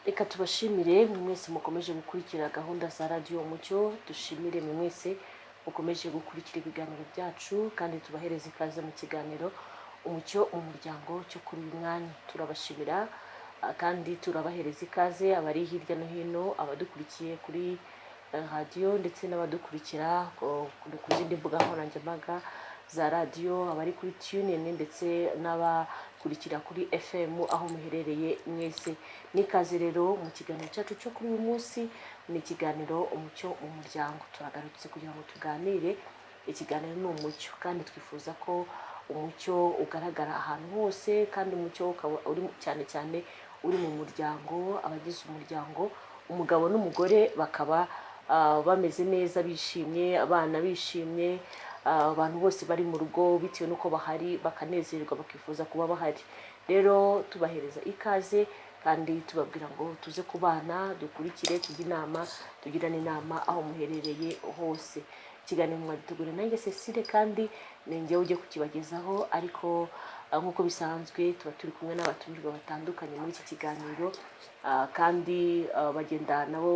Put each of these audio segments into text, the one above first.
Reka tubashimire mwe mwese mukomeje gukurikira gahunda za Radiyo Umucyo. Dushimire mwe mwese mukomeje gukurikira ibiganiro byacu, kandi tubahereze ikaze mu kiganiro Umucyo mu Muryango cyo kuri uyu mwanya. Turabashimira, kandi turabahereza ikaze abari hirya no hino, abadukurikiye kuri radiyo ndetse n'abadukurikira ku zindi mbuga nkoranyambaga za radiyo, abari kuri TuneIn ndetse n'abakurikira kuri FM. Aho muherereye mwese n'ikaze rero mu kiganiro cyacu cyo kuri uyu munsi. Ni ikiganiro Umucyo mu Muryango. Turagarutse kugira ngo tuganire. Ikiganiro ni umucyo, kandi twifuza ko umucyo ugaragara ahantu hose, kandi umucyo ukaba uri cyane cyane uri mu muryango. Abagize umuryango, umugabo n'umugore, bakaba bameze neza, bishimye, abana bishimye, abantu bose bari mu rugo bitewe n'uko bahari bakanezerwa, bakifuza kuba bahari. Rero tubahereza ikaze kandi tubabwira ngo tuze kubana, dukurikire, tujye inama, tugirane inama aho muherereye hose. Ikiganiro mwagiteguriwe nanjye Cecile, kandi ni njyewe ujye kukibagezaho. Ariko nk'uko bisanzwe tuba turi kumwe n'abatumirwa batandukanye muri iki kiganiro, kandi bagenda nabo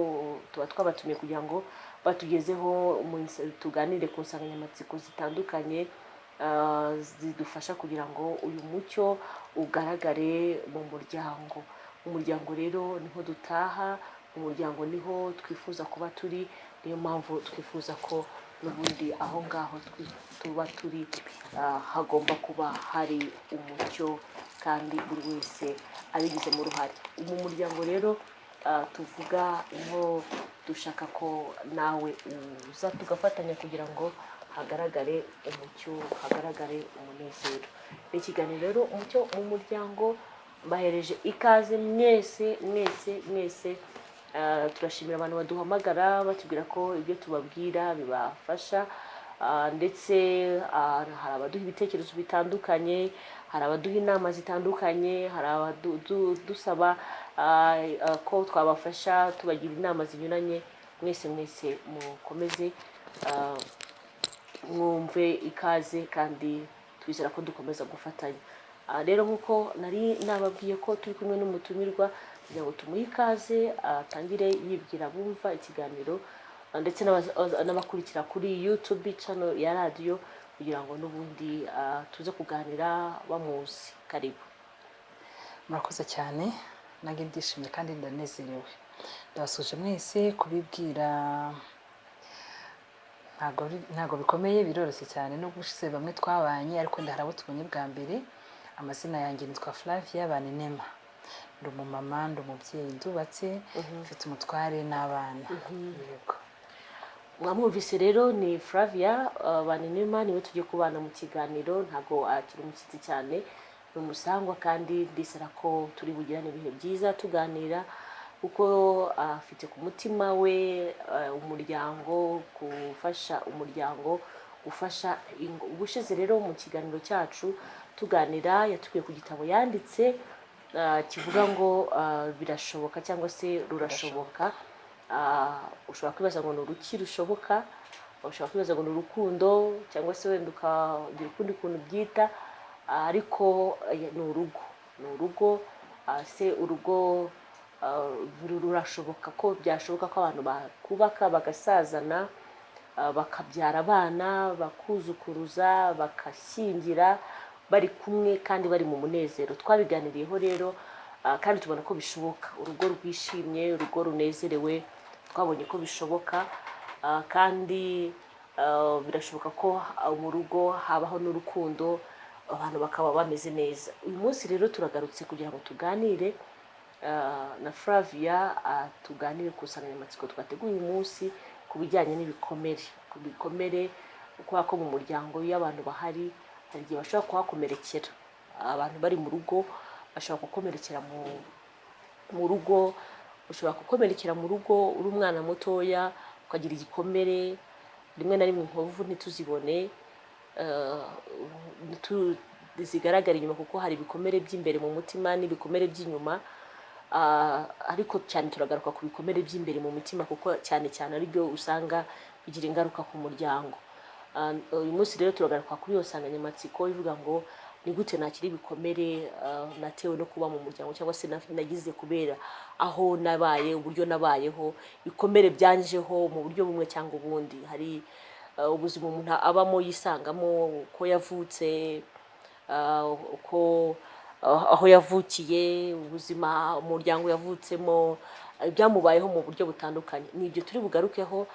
tuba twabatumiye kugira ngo batugezeho, tuganire ku nsanganyamatsiko zitandukanye zidufasha kugira ngo uyu mucyo ugaragare mu muryango. Mu muryango rero niho dutaha, mu muryango niho twifuza kuba turi. Niyo mpamvu twifuza ko n'ubundi aho ngaho tuba turi hagomba kuba hari umucyo, kandi buri wese abigizemo uruhare. Mu muryango rero tuvuga niho dushaka ko nawe uza tugafatanya kugira ngo hagaragare umucyo, hagaragare umunezero. Ni ikiganiro rero Umucyo mu Muryango. Mbahereje ikaze mwese, mwese, mwese. Turashimira abantu baduhamagara batubwira ko ibyo tubabwira bibafasha, ndetse hari abaduha ibitekerezo bitandukanye, hari abaduha inama zitandukanye, hari abadusaba ko twabafasha tubagira inama zinyuranye. Mwese, mwese mukomeze mwumve ikaze, kandi twizera ko dukomeza gufatanya. Rero nk'uko nari nababwiye ko turi kumwe n'umutumirwa, kugira ngo tumuhe ikaze atangire yibwira bumva ikiganiro, ndetse n'abakurikira kuri YouTube channel ya radiyo, kugira ngo n'ubundi tuze kuganira bamuzi. Karibu. Murakoze cyane. Nanjye ndishimye kandi ndanezerewe. Ndabasuje mwese. Kubibwira ntabwo bikomeye, biroroshye cyane. Nubwo ushize bamwe twabanye, ariko hari abo tubonye bwa mbere. Amazina yanjye nitwa Flavia Baninema. Ndi umumama, ndi umubyeyi, ndubatse, mfite umutware n'abana. Yego. Mwamwumvise rero, ni Flavia Baninema, niwe tugiye kubana mu kiganiro. Ntabwo akiri umushyitsi cyane, ni umusangwa, kandi ndizera ko turi bugirane ibihe byiza tuganira, kuko afite ku mutima we umuryango, gufasha umuryango, gufasha ingo. Ubushize rero mu kiganiro cyacu tuganira, yatubwiye ku gitabo yanditse kivuga ngo "Birashoboka" cyangwa se "Rurashoboka". Ushobora kwibaza ngo ni uruki rushoboka? Ushobora kwibaza ngo ni urukundo, cyangwa se wenda ukagira ukundi kuntu byita, ariko ni urugo, ni urugo. Se urugo rurashoboka, ko byashoboka ko abantu bakubaka, bagasazana, bakabyara abana, bakuzukuruza, bagashyingira bari kumwe kandi bari mu munezero? Twabiganiriyeho rero, kandi tubona ko bishoboka. Urugo rwishimye, urugo runezerewe, twabonye ko bishoboka. Kandi birashoboka ko mu rugo habaho n'urukundo, abantu bakaba bameze neza. Uyu munsi rero turagarutse kugira ngo tuganire na Flavia, tuganire ku nsanganyamatsiko twateguye uyu munsi ku bijyanye n'ibikomere, ku bikomere, kubera ko mu muryango iyo abantu bahari hari igihe bashobora kuhakomerekera. Abantu bari mu rugo bashobora gukomerekera mu rugo. Ushobora gukomerekera mu rugo uri umwana mutoya, ukagira igikomere. Rimwe na rimwe inkovu ntituzibone, zigaragara inyuma, kuko hari ibikomere by'imbere mu mutima n'ibikomere by'inyuma. Ariko cyane turagaruka ku bikomere by'imbere mu mitima, kuko cyane cyane aribyo usanga bigira ingaruka ku muryango. Uyu munsi rero turagaruka kuri iyo nsanganyamatsiko ivuga ngo Ni gute nakira ibikomere natewe no kuba mu muryango, cyangwa se nagize kubera aho nabaye, uburyo nabayeho, ibikomere byanjeho mu buryo bumwe cyangwa ubundi? Hari ubuzima umuntu abamo yisangamo, uko yavutse, uko aho yavukiye, ubuzima umuryango yavutsemo, ibyamubayeho mu buryo butandukanye. Ni ibyo turi bugarukeho.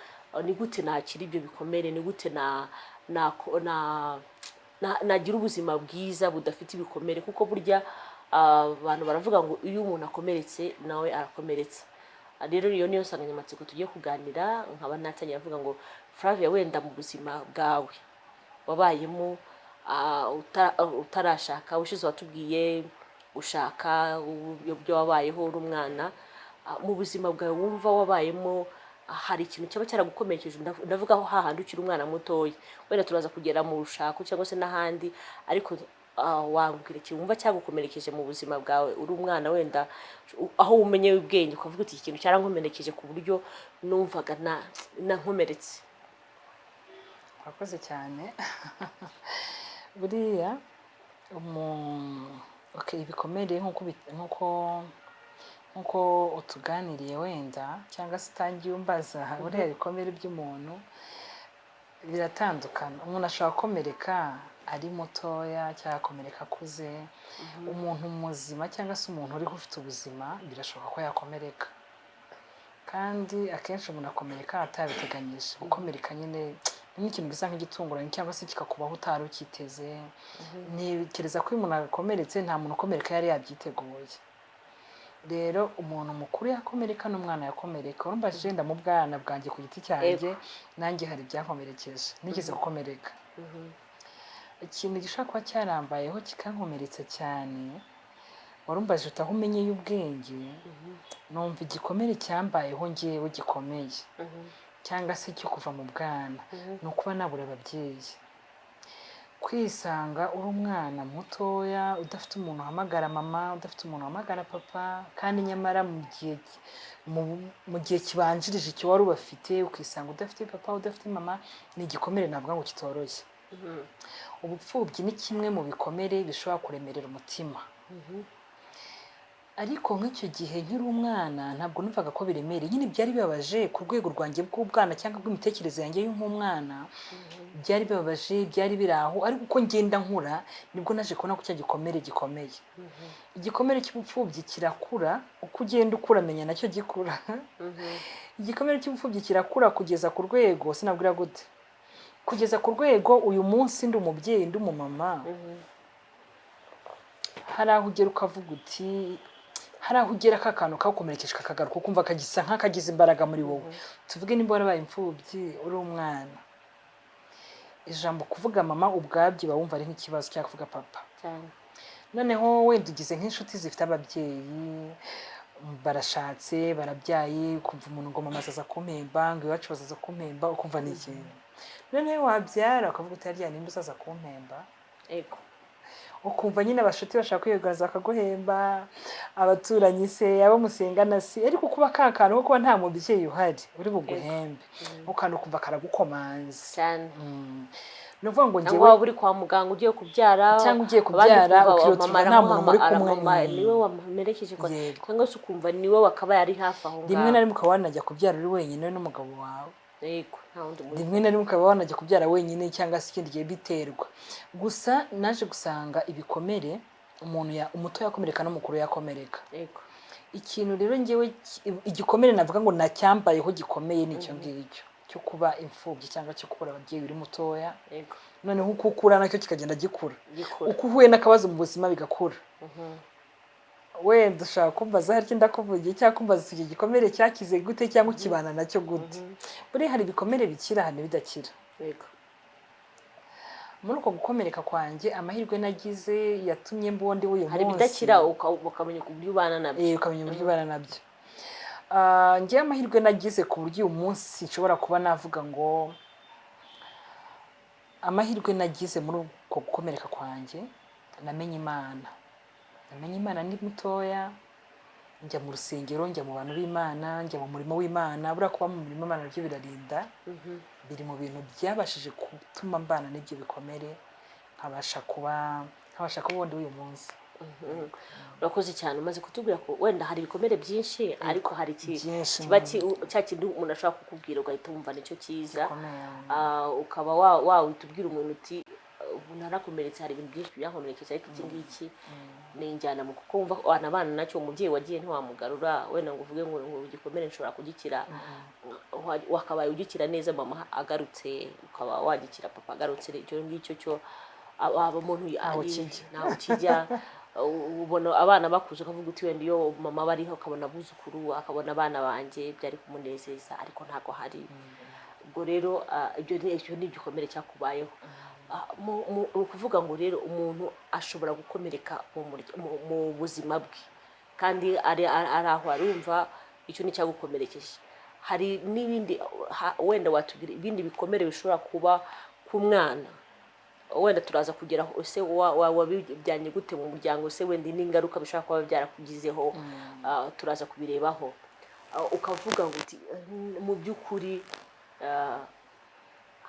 Ni gute nakira ibyo bikomere? Ni gute na na na nagira ubuzima bwiza budafite ibikomere? Kuko burya abantu baravuga ngo iyo umuntu akomeretse nawe arakomeretsa. Rero iyo niyo nsanganyamatsiko tugiye kuganira. Nkaba natangira avuga ngo Flavia, wenda mu buzima bwawe wabayemo utarashaka, ushize watubwiye ushaka ibyo wabayeho uri umwana, mu buzima bwawe wumva wabayemo, hari ikintu cyaba cyaragukomerekeje? Ndavuga aho hahandi ukiri umwana mutoya, wenda turaza kugera mu rushako cyangwa se n'ahandi, ariko wambwira ikintu wumva cyagukomerekeje mu buzima bwawe uri umwana, wenda aho umenyeye ubwenge ukavuga uti: "Iki kintu cyarankomerekeje ku buryo numvaga nankomeretse." Urakoze cyane. Buriya okay, ibikomere nk'uko utuganiriye wenda cyangwa se utangiye umbaza, buriya ibikomere by'umuntu biratandukana. Umuntu ashobora gukomereka ari mutoya cyangwa agakomereka akuze. Umuntu muzima cyangwa se umuntu uriho ufite ubuzima, birashoboka ko yakomereka, kandi akenshi umuntu akomereka atabiteganyije. Gukomereka nyine ni nk'ikintu gisa nk'igitunguranye cyangwa se kikakubaho utari ukiteze. Ntekereza ko iyo umuntu akomeretse, nta muntu ukomereka yari yabyiteguye. Rero umuntu mukuru yakomereka n'umwana yakomereka. Urumva wenda mu bwana bwanjye ku giti cyanjye, nanjye hari ibyankomerekeje, nigeze gukomereka. Ikintu gishobora kuba cyarambayeho kikankomeretsa cyane, warumbaje uti aho umenyeye ubwenge, numva igikomere cyambayeho ngewe gikomeye cyangwa se cyo kuva mu bwana ni ukuba nabura ababyeyi. Kwisanga uri umwana mutoya udafite umuntu uhamagara mama, udafite umuntu uhamagara papa, kandi nyamara mu gihe kibanjirije icyo wari ubafite, ukisanga udafite papa, udafite mama, ni igikomere navuga ngo kitoroshye. Ubupfubyi ni kimwe mu bikomere bishobora kuremerera umutima. Ariko nk'icyo gihe nkiri umwana ntabwo numvaga ko biremereye. Nyine byari bibabaje ku rwego rwanjye bw'ubwana cyangwa bw'imitekerereze yanjye nk'umwana, byari bibabaje, byari biri aho. Ariko uko ngenda nkura nibwo naje kubona ko cya gikomere gikomeye. Igikomere cy'ubupfubyi kirakura uko ugenda ukura, amenya nacyo gikura. Igikomere cy'ubupfubyi kirakura kugeza ku rwego, sinabwira gute, kugeza ku rwego uyu munsi ndi umubyeyi, ndi umumama, hari aho ugera ukavuga uti, hari aho ugera ka kantu kagukomerekeje kakagaruka, ukumva kagisa nk'akagize imbaraga muri wowe. Tuvuge nimba warabaye imfubyi uri umwana, ijambo kuvuga mama ubwabyo uba wumva ari nk'ikibazo, cyangwa kuvuga papa. Cyane. Noneho wenda ugize nk'inshuti zifite ababyeyi, barashatse, barabyaye, ukumva umuntu ngo mama azaza kumpemba, ngo iwacu bazaza kumpemba, ukumva ni ikintu. Noneho wabyara ukavuga uti: "Harya ninde uzaza kumpemba?" Ukumva nyine abashuti bashaka kwigaragaza bakaguhemba, abaturanyi se, abo musengana se, ariko kuba ka kantu ko kuba nta mubyeyi uhari uri buguhembe, ako kantu ukumva karagukomanze. Cyane. Ni ukuvuga ngo cyangwa njyewe waba uri kwa muganga ugiye kubyara, Cyangwa ugiye abandi kubyara, ukumva ukirota mama nta muntu muri kumwe. mama niwe wamuherekeje cyangwa se ukumva niwe wakabaye ari hafi aho Rimwe ngaho. na rimwe ukaba wanajya kubyara uri wenyine n'umugabo wawe. Yego, nta wundi muri. Rimwe na rimwe ukaba wanajya kubyara wenyine cyangwa se ikindi gihe, biterwa. Gusa naje gusanga ibikomere umuntu umuto yakomereka n'umukuru yakomereka. Ikintu rero ngewe igikomere navuga ngo nacyambayeho gikomeye ni icyo ngicyo cyo kuba imfubyi cyangwa cyo kubura ababyeyi uri mutoya. Noneho uko ukura nacyo kikagenda gikura. Gikura. Uko uhuye n'akabazo mu buzima bigakura. Wenda ushaka kumbaza harya ndakuvugiye cyangwa kumbaza iki gikomere cyakize gute cyangwa ukibana nacyo gute? Buriya hari ibikomere bikira, hari n'ibidakira. Muri uko gukomereka kwanjye, amahirwe nagize yatumye mba ndi uyu Hari munsi. ibidakira, ukamenya uburyo ubana nabyo. Ukamenya uburyo ubana nabyo. Njyewe amahirwe nagize ku buryo uyu munsi nshobora kuba navuga ngo amahirwe nagize muri uko gukomereka kwanjye, namenye Imana. Namenye Imana ndi mutoya, njya mu rusengero, njya mu bantu b'Imana, njya mu murimo w'Imana. Buriya kuba mu murimo w'Imana nabyo birarinda, biri mu bintu byabashije gutuma mbana n'ibyo bikomere, nkabasha kuba nkabasha Nkabasha kuba ubundi w'uyu munsi. Urakoze cyane. Umaze kutubwira ko wenda hari ibikomere byinshi, ariko hari Byinshi, kiba cya kindi umuntu ashobora kukubwira ugahita wumva nicyo cyiza. Gikomeye. Ukaba wahita ubwira umuntu uti: "Ubu narakomeretse, hari ibintu byinshi byankomerekeje, ariko iki ngiki ni injyana mu kuko wumva wanabana nacyo." Umubyeyi wagiye ntiwamugarura wenda ngo uvuge ngo igikomere nshobora kugikira. Wakabaye ugikira neza mama agarutse, ukaba wagikira papa agarutse. Icyo ngicyo cyo aba umuntu Ntaho kijya. Ntaho kijya. Ubona abana bakuze ukavuga uti: "Wenda iyo mama bariho, akabona abuzukuru, akabona abana banjye, byari kumunezeza," ariko ntabwo hari. Ubwo rero ibyo ni igikomere cyakubayeho. Ni ukuvuga ngo rero umuntu ashobora gukomereka mu buzima bwe kandi ari aho arumva icyo ni cyagukomerekeje. Hari n'ibindi wenda watubwira, ibindi bikomere bishobora kuba ku mwana? Wenda turaza kugeraho, ese wabijyanye gute mu muryango? Se wenda n'ingaruka bishobora kuba byarakugizeho, turaza kubirebaho. Ukavuga ngo uti: "Mu by'ukuri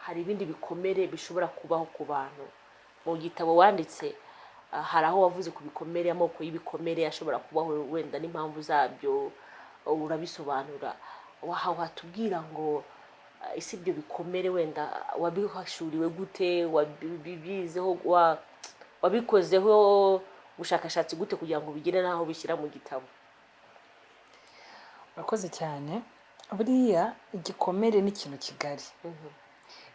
hari ibindi bikomere bishobora kubaho ku bantu." Mu gitabo wanditse hari aho wavuze ku bikomere, amoko y'ibikomere ashobora kubaho, wenda n'impamvu zabyo urabisobanura. Watubwira ngo ese ibyo bikomere wenda wabihashuriwe gute, wabibizeho, wabikozeho ubushakashatsi gute kugira ngo bigere n'aho bishyira mu gitabo? Urakoze cyane. Buriya igikomere ni ikintu kigari.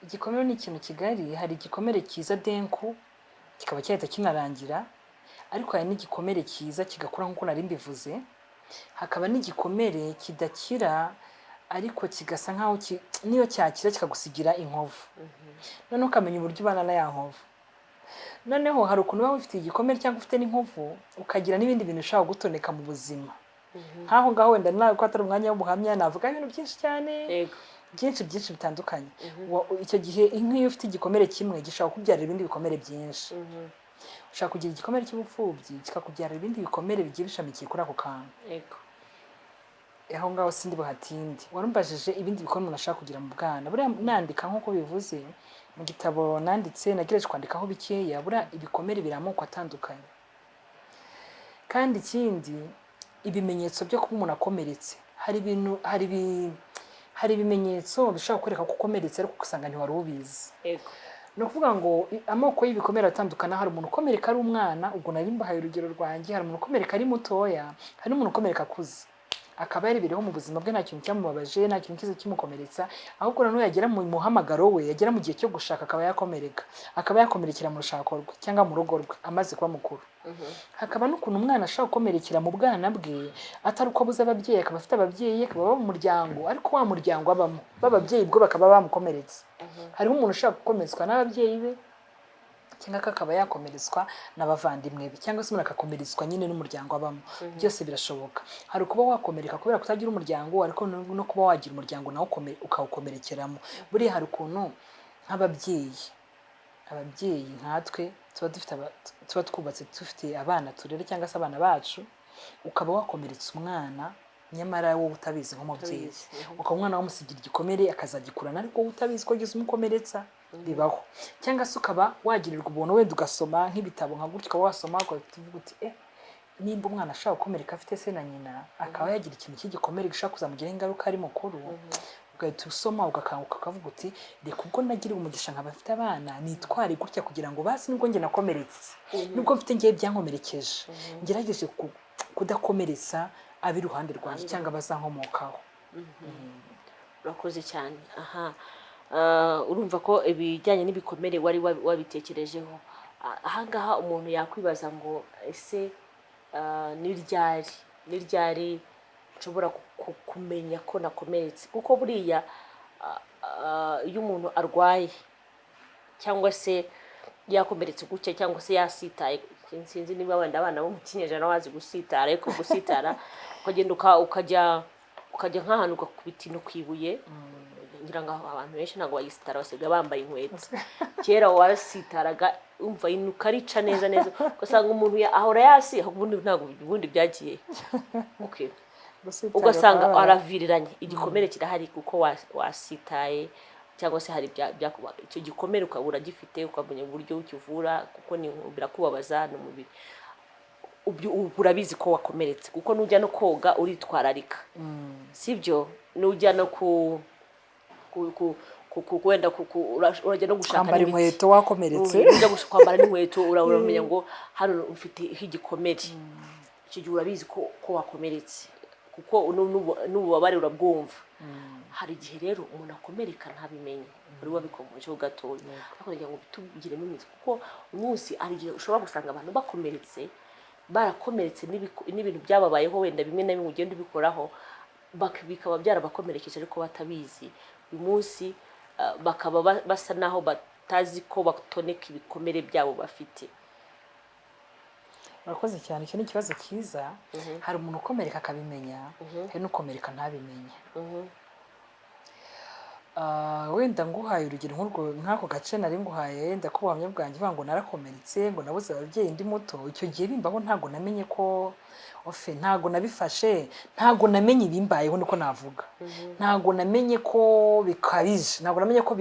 Igikomere ni ikintu kigari. Hari igikomere cyiza denku kikaba cyahita kinarangira, ariko hari n'igikomere cyiza kigakura nk'uko nari mbivuze, hakaba n'igikomere kidakira ariko kigasa nk'aho niyo cyakira kikagusigira inkovu, noneho ukamenya uburyo ubana na ya nkovu. Noneho hari ukuntu uba wifitiye igikomere cyangwa ufite n'inkovu, ukagira n'ibindi bintu bishobora kugutoneka mu buzima nk'aho ngaho. Wenda nawe ko atari umwanya w'ubuhamya, navuga ibintu byinshi cyane, byinshi byinshi bitandukanye. Icyo gihe nk'iyo ufite igikomere kimwe gishobora kukubyarira ibindi bikomere byinshi. Ushobora kugira igikomere cy'ubupfubyi kikakubyarira ibindi bikomere bigiye bishamikiye kuri ako kantu. Aho ngaho sindi buhatinde. Warumbajije ibindi bikomere umuntu ashaka kugira mu bwana. Buriya nandika, nk'uko bivuze mu gitabo nanditse, nagerageje kwandikaho bikeya. Buriya ibikomere biri amoko atandukanye, kandi ikindi, ibimenyetso byo kuba umuntu akomeretse, hari ibintu, hari ibimenyetso bishobora kukwereka ko ukomeretse ariko ugasanga ntiwari ubizi. Ni ukuvuga ngo amoko y'ibikomere atandukana. Hari umuntu ukomereka ari umwana, ubwo nari mbahaye urugero rwanjye. Hari umuntu ukomereka ari mutoya, hari n'umuntu ukomereka akuze, akaba yaribereho mu buzima bwe, nta kintu cyamubabaje, nta kintu kiza kimukomeretsa. Ahubwo noneho yagera mu muhamagaro we, yagera mu gihe cyo gushaka, akaba yakomereka, akaba yakomerekera mu rushako rwe cyangwa mu rugo rwe amaze kuba mukuru. Hakaba n'ukuntu umwana ashobora gukomerekera mu bwana bwe atari uko abuze ababyeyi, akaba afite ababyeyi, akaba aba mu muryango, ariko wa muryango abamo b'ababyeyi bwo bakaba bamukomeretse. Hariho umuntu ushobora gukomeretswa n'ababyeyi be, cyangwa akaba yakomeretswa n'abavandimwe be, cyangwa se umuntu agakomeretswa nyine n'umuryango abamo. Byose birashoboka. Hari ukuba wakomereka kubera kutagira umuryango, ariko no kuba wagira umuryango nawo ukawukomerekeramo. Buriya hari ukuntu nk'ababyeyi, ababyeyi nkatwe tuba dufite tuba twubatse, dufite abana turera cyangwa se abana bacu, ukaba wakomeretsa umwana nyamara wowe utabizi nk'umubyeyi. Utabizi, Ukaba umwana wamusigira igikomere akazagikurana, ariko wowe utabizi ko wagize umukomeretsa. Bibaho. Cyangwa se ukaba wagirirwa ubuntu, wenda ugasoma nk'ibitabo nka gutya, ukaba wasoma ugahita uvuga uti: "Eh, nimba umwana ashobora gukomereka afite se na nyina, akaba yagira ikintu cy'igikomere gishobora kuzamugiraho ingaruka ari mukuru," ugahita usoma ugakanguka, ukavuga uti: "Reka ubwo nagiriwe umugisha nkaba mfite abana, nitware gutya kugira ngo basi nubwo njye nakomeretse, nubwo mfite ngewe byankomerekeje, ngerageje kudakomeretsa ab'iruhande rwanjye cyangwa abazankomokaho." Urakoze cyane. Aha urumva ko ibijyanye n'ibikomere wari wabitekerejeho. Ahangaha umuntu yakwibaza ngo: ese ni ryari nshobora kumenya ko nakomeretse? Kuko buriya iyo umuntu arwaye cyangwa se yakomeretse gutya cyangwa se yasitaye, sinzi niba wenda abana bo mu kinyejana bazi gusitara, ariko gusitara ukagenda ukajya nk'ahantu ugakubita ino ku ibuye, ngira ngo abantu benshi ntabwo bagisitara, basigaye bambaye inkweto. Kera warasitaraga, umva inuka rica neza neza, ugasanga umuntu ahora yasi. Ubundi ntabwo, ubundi byagiye, okay. Gusitara Ugasanga ukababara. Araviriranye, igikomere kirahari kuko wasitaye. Cyangwa se hari icyo gikomere ukaba uragifite, ukamenya uburyo ukivura, kuko ni birakubabaza ni umubiri. Ubu urabizi ko wakomeretse, kuko nujya no koga uritwararika, sibyo? Nujya no ku wenda urajya no gushaka Kwambara n'imiti. inkweto wakomeretse. Ujya kwambara n'inkweto, uramenya ngo hano ufite igikomere. Icyo gihe urabizi ko wakomeretse, kuko n'ububabare urabwumva. Hari igihe rero umuntu akomereka ntabimenye. Wari wabikomojeho gatoya, ariko ndagira ngo bitugiremo imizi, kuko umunsi hari igihe ushobora gusanga abantu bakomeretse, barakomeretse n'ibintu byababayeho, wenda bimwe na bimwe ugenda ubikoraho, bikaba byarabakomerekeje ariko batabizi. Uyu munsi bakaba basa naho batazi ko batoneka ibikomere byabo bafite. Urakoze cyane, icyo ni ikibazo cyiza. Hari umuntu ukomereka akabimenya, hari n'ukomereka ntabimenye. Wenda nguhaye urugero nk'urwo, nk'ako gace nari nguhaye, wenda ko ubuhamya bwanjye uvuga ngo narakomeretse, ngo nabuze ababyeyi ndi muto. Icyo gihe bimbaho ntabwo namenye ko ofe, ntabwo nabifashe, ntabwo namenye ibimbayeho, niko navuga. Ntabwo namenye ko bikabije, ntabwo namenye ko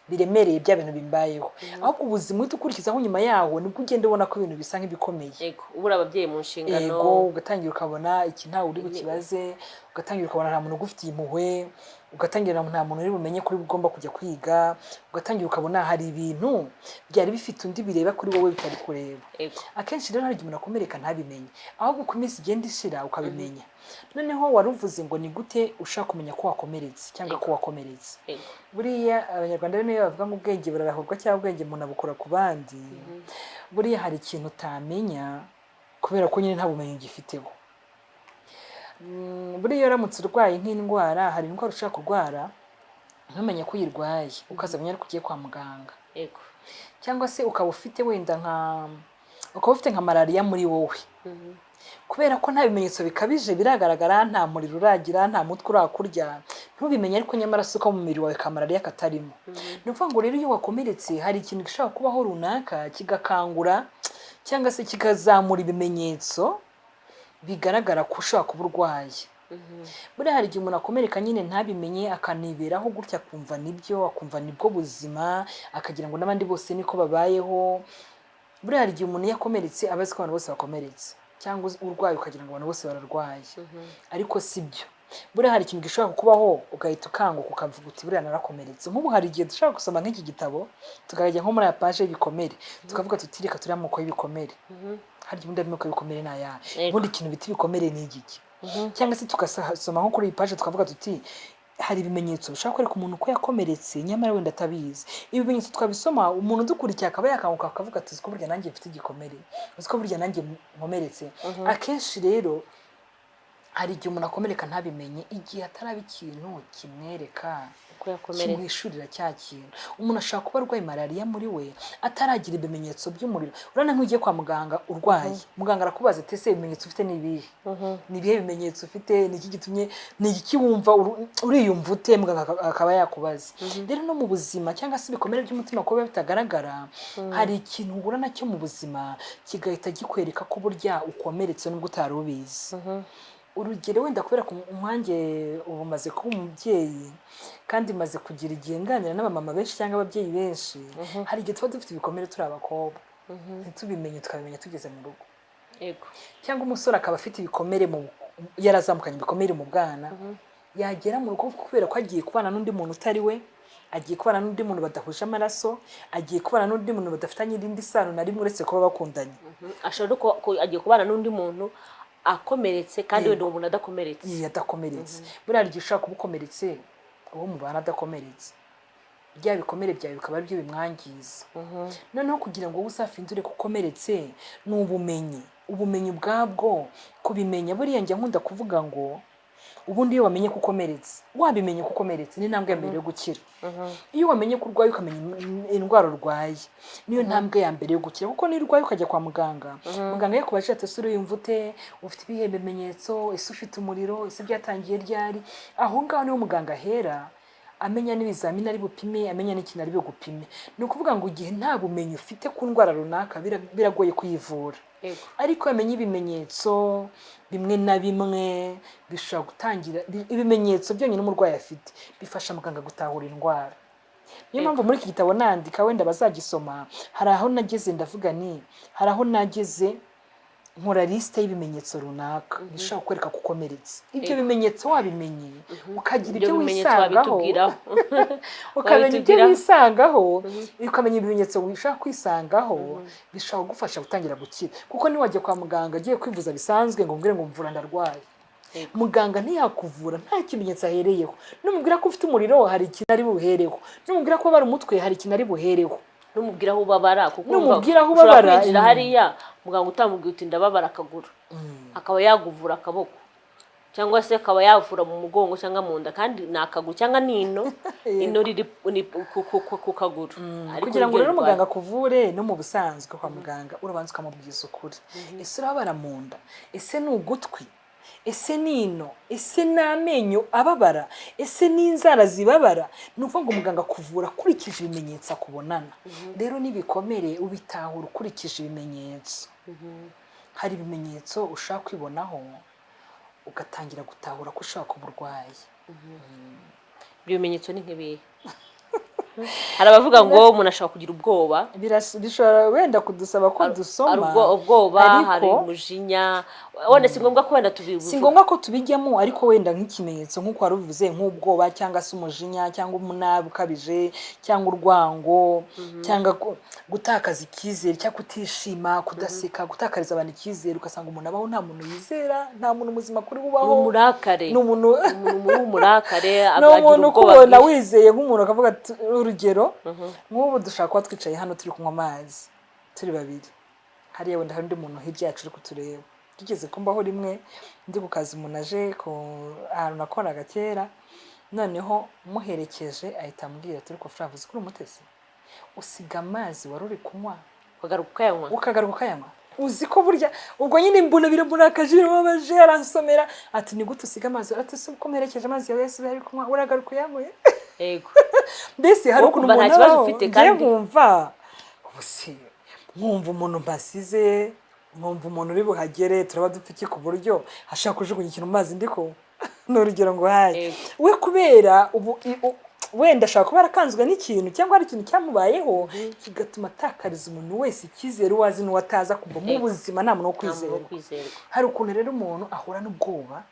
biremereye bya bintu bimbayeho. Ahubwo ubuzima uhita ukurikizaho nyuma yaho, nibwo ugenda ubona ko ibintu bisa nk'ibikomeye. Yego, ubura ababyeyi mu nshingano. Yego, ugatangira ukabona iki ntawe uri bukibaze, ugatangira ukabona nta muntu ugufitiye impuhwe, ugatangira nta muntu uri bumenye kuri ugomba kujya kwiga, ugatangira ukabona hari ibintu byari bifite undi bireba kuri wowe bitari kureba. Akenshi rero hari igihe umuntu akomereka ntabimenye, ahubwo uko iminsi igenda ishira ukabimenya. Noneho wari uvuze ngo ni gute ushaka kumenya ko wakomeretse cyangwa ko wakomeretse? Yego. Buriya Abanyarwanda rero niyo bavuga ngo ubwenge burarahurwa cyangwa ubwenge umuntu abukura ku bandi. Buriya hari ikintu utamenya kubera ko nyine nta bumenyi ugifiteho. Buriya uramutse urwaye nk'indwara, hari indwara ushobora kurwara ntumenye ko uyirwaye, ukazamenya ariko ugiye kwa muganga. Cyangwa se ukaba ufite wenda nka ukaba ufite nka malariya muri wowe, kubera ko nta bimenyetso bikabije biragaragara, nta muriro uragira, nta mutwe urakurya, ntubimenye, ariko nyamara si uko mu mubiri wawe ka malariya katarimo. Ni ukuvuga ngo rero iyo wakomeretse hari ikintu gishobora kubaho runaka kigakangura cyangwa se kikazamura ibimenyetso bigaragara ko ushobora kuba urwaye. Buriya hari igihe umuntu akomereka nyine ntabimenye, akaniberaho gutya, akumva nibyo, akumva nibwo buzima, akagira ngo n'abandi bose niko babayeho. Buriya hari igihe umuntu iyo akomeretse aba azi ko abantu bose bakomeretse, cyangwa urwaye ukagira ngo abantu bose bararwaye, ariko si byo. Buriya hari ikintu gishobora kukubaho ugahita ukanguka ukavuga uti: "Buriya narakomeretse." Nk'ubu hari igihe dushobora gusoma nk'iki gitabo, tukajya nko muri aya paje y'ibikomere, tukavuga tuti: "Reka turiya amoko y'ibikomere, harya ubundi amoko y'ibikomere ni ayahe?" Ubundi ikintu bita ibikomere ni igiki? Cyangwa se tugasoma nko kuri iyi paje tukavuga tuti: "Hari ibimenyetso bishobora kwereka umuntu ko yakomeretse nyamara wenda atabizi." Ibi bimenyetso twabisoma, umuntu udukurikiye akaba yakanguka akavuga ati: "Uzi ko burya nanjye mfite igikomere? Uzi ko burya nanjye nkomeretse?" Akenshi rero hari igihe umuntu akomereka ntabimenye, igihe hataraba ikintu kimwereka, Uko yakomeretse. kimwishurira cya kintu. Umuntu ashobora kuba arwaye malariya muri we ataragira ibimenyetso by'umuriro. Urabona nk'iyo ugiye kwa muganga urwaye, muganga arakubaza ati: "Ese ibimenyetso ufite ni ibihe? Ni ibihe bimenyetso ufite? Ni iki gitumye? Ni iki wumva? Uriyumva ute?" Muganga akaba yakubaza. Rero no mu buzima cyangwa se ibikomere by'umutima kuba bitagaragara, hari ikintu uhura nacyo mu buzima kigahita kikwereka ko burya ukomeretse nubwo utari ubizi. Urugero wenda kubera ko nkanjye ubu maze kuba umubyeyi, kandi maze kugira igihe nganira n'abamama benshi cyangwa ababyeyi benshi, hari igihe tuba dufite ibikomere turi abakobwa ntitubimenye, tukabimenya tugeze mu rugo. Cyangwa umusore akaba afite ibikomere mu yarazamukanye ibikomere mu bwana, yagera mu rugo kubera ko agiye kubana n'undi muntu utari we, agiye kubana n'undi muntu badahuje amaraso, agiye kubana n'undi muntu badafitanye irindi sano na rimwe uretse kuba bakundanye. Ashobora no agiye kubana n'undi muntu akomeretse, kandi wenda uwo muntu adakomeretse. Iyo adakomeretse, buriya hari igihe ushobora kuba ukomeretse, uwo mubana adakomeretse, bya bikomere byawe bikaba aribyo bimwangiza. Noneho kugira ngo wowe uzafindure ko ukomeretse ni ubumenyi, ubumenyi ubwabwo kubimenya. Buriya njya nkunda kuvuga ngo ubundi iyo wamenye ko ukomeretse, wabimenye ko ukomeretse, ni intambwe ya mbere yo gukira. Iyo wamenye ko urwaye, ukamenya indwara urwaye, niyo ntambwe ya mbere yo gukira, kuko niyo urwaye ukajya kwa muganga, muganga yakubajije ati: "Ese uriyumva ute? Ufite ibihe bimenyetso? Ese ufite umuriro? Ese byatangiye ryari?" Aho ngaho niho muganga ahera amenya n'ibizamini ari bupime, amenya n'ikintu ari bugupime. Ni ukuvuga ngo igihe nta bumenyi ufite ku ndwara runaka, biragoye kuyivura. Ariko iyo wamenye ibimenyetso bimwe na bimwe bishobora gutangira, ibimenyetso byonyine umurwayi afite bifasha muganga gutahura indwara. Niyo mpamvu muri iki gitabo nandika, wenda bazagisoma, hari aho nageze ndavuga ni hari aho nageze nkora lisite y'ibimenyetso runaka bishobora kukwereka ko ukomeretse. Ibyo bimenyetso wabimenye, ukagira Ibyo ibyo bimenyetso wisangaho, wabitubwiraho? ukamenya ibyo Wabitubwiraho? wisangaho, ukamenya ibimenyetso ushaka kwisangaho, bishobora kugufasha gutangira gukira. Kuko niwajya kwa muganga agiye kwivuza bisanzwe ngo mbwire ngo mvura ndarwaye, muganga ntiyakuvura nta kimenyetso ahereyeho. Numubwira ko ufite umuriro, hari ikintu ari buhereho. Numubwira ko ubabara umutwe, hari ikintu ari buhereho. Numubwira aho ubabara, kuko urumva Numubwira aho ushobora ubabara, kwinjira hariya muganga utamubwiye uti ndababara akaguru, akaba yaguvura akaboko, cyangwa se akaba yavura mu mugongo cyangwa mu nda, kandi ni akaguru cyangwa ni ino ino riri ni ku kaguru. Ariko Kugira ngo niryo rero rirwaye. muganga akuvure, no mu busanzwe kwa muganga urabanza ukamubwiza ukuri: ese urababara mu nda? Ese ni ugutwi? Ese ni ino? Ese ni amenyo ababara? Ese ni inzara zibabara? Ni ukuvuga ngo muganga akuvura akurikije ibimenyetso akubonana. Rero n'ibikomere ubitahura ukurikije ibimenyetso. Hari ibimenyetso ushaka kwibonaho, ugatangira gutahura ko ushobora kuba urwaye. Ibyo bimenyetso ni nk'ibihe? Hari abavuga ngo umuntu ashobora kugira ubwoba. Bishobora wenda kudusaba ko dusoma. Hari ubwoba, ariko hari umujinya. Wenda si ngombwa ko wenda tubivuga. Si ngombwa ko tubijyamo, ariko wenda nk'ikimenyetso, nk'uko wari ubivuze, nk'ubwoba cyangwa se umujinya cyangwa umunabi ukabije cyangwa urwango cyangwa gutakaza icyizere cyangwa kutishima, kudaseka, gutakariza abantu icyizere, ugasanga umuntu abaho nta muntu yizera, nta muntu muzima kuri Ni bubaho. umurakare. Ni umuntu Umuntu w'umurakare ni aba agira umuntu ubwoba ukubona bwinshi. wizeye nk'umuntu, akavuga ati, urugero nk'ubu dushobora kuba twicaye hano turi kunywa amazi turi babiri, hariya wenda hari undi muntu hirya yacu uri kutureba. Tugeze kumbaho rimwe ndi ku kazi, umuntu aje ku ahantu nakoraga kera, noneho muherekeje ahita ambwira turi ko Flav, uzi ko uri umutesi, usiga amazi wari uri kunywa ukagaruka ukayanywa. Ukagaruka ukayanywa. Uzi ko burya ubwo nyine mbona biramurakaje, birababaje, aransomera ati: "Ni gute usiga amazi?" Ati: "Se uko mperekeje, amazi yawe yose ari kunywa, uragaruka uyanyweye?" Mbese hari Wowe ukuntu ukumva nta umuntu kibazo abaho, ufite njye kandi- nkumva ubu se nkumva umuntu mbasize, nkumva umuntu uri buhagere, turaba dupfa iki ku buryo ashaka kujugunya ikintu mu mazi ndiko? Ni urugero ngo haye. We kubera ubu wenda ashobora kuba yarakanzwe n'ikintu cyangwa hari ikintu cyamubayeho kigatuma atakariza umuntu wese icyizere, uwo azi n'uwo atazi, akumva mu buzima nta muntu wo Nta muntu wo kwizerwa. kwizerwa. Hari ukuntu rero umuntu ahura n'ubwoba,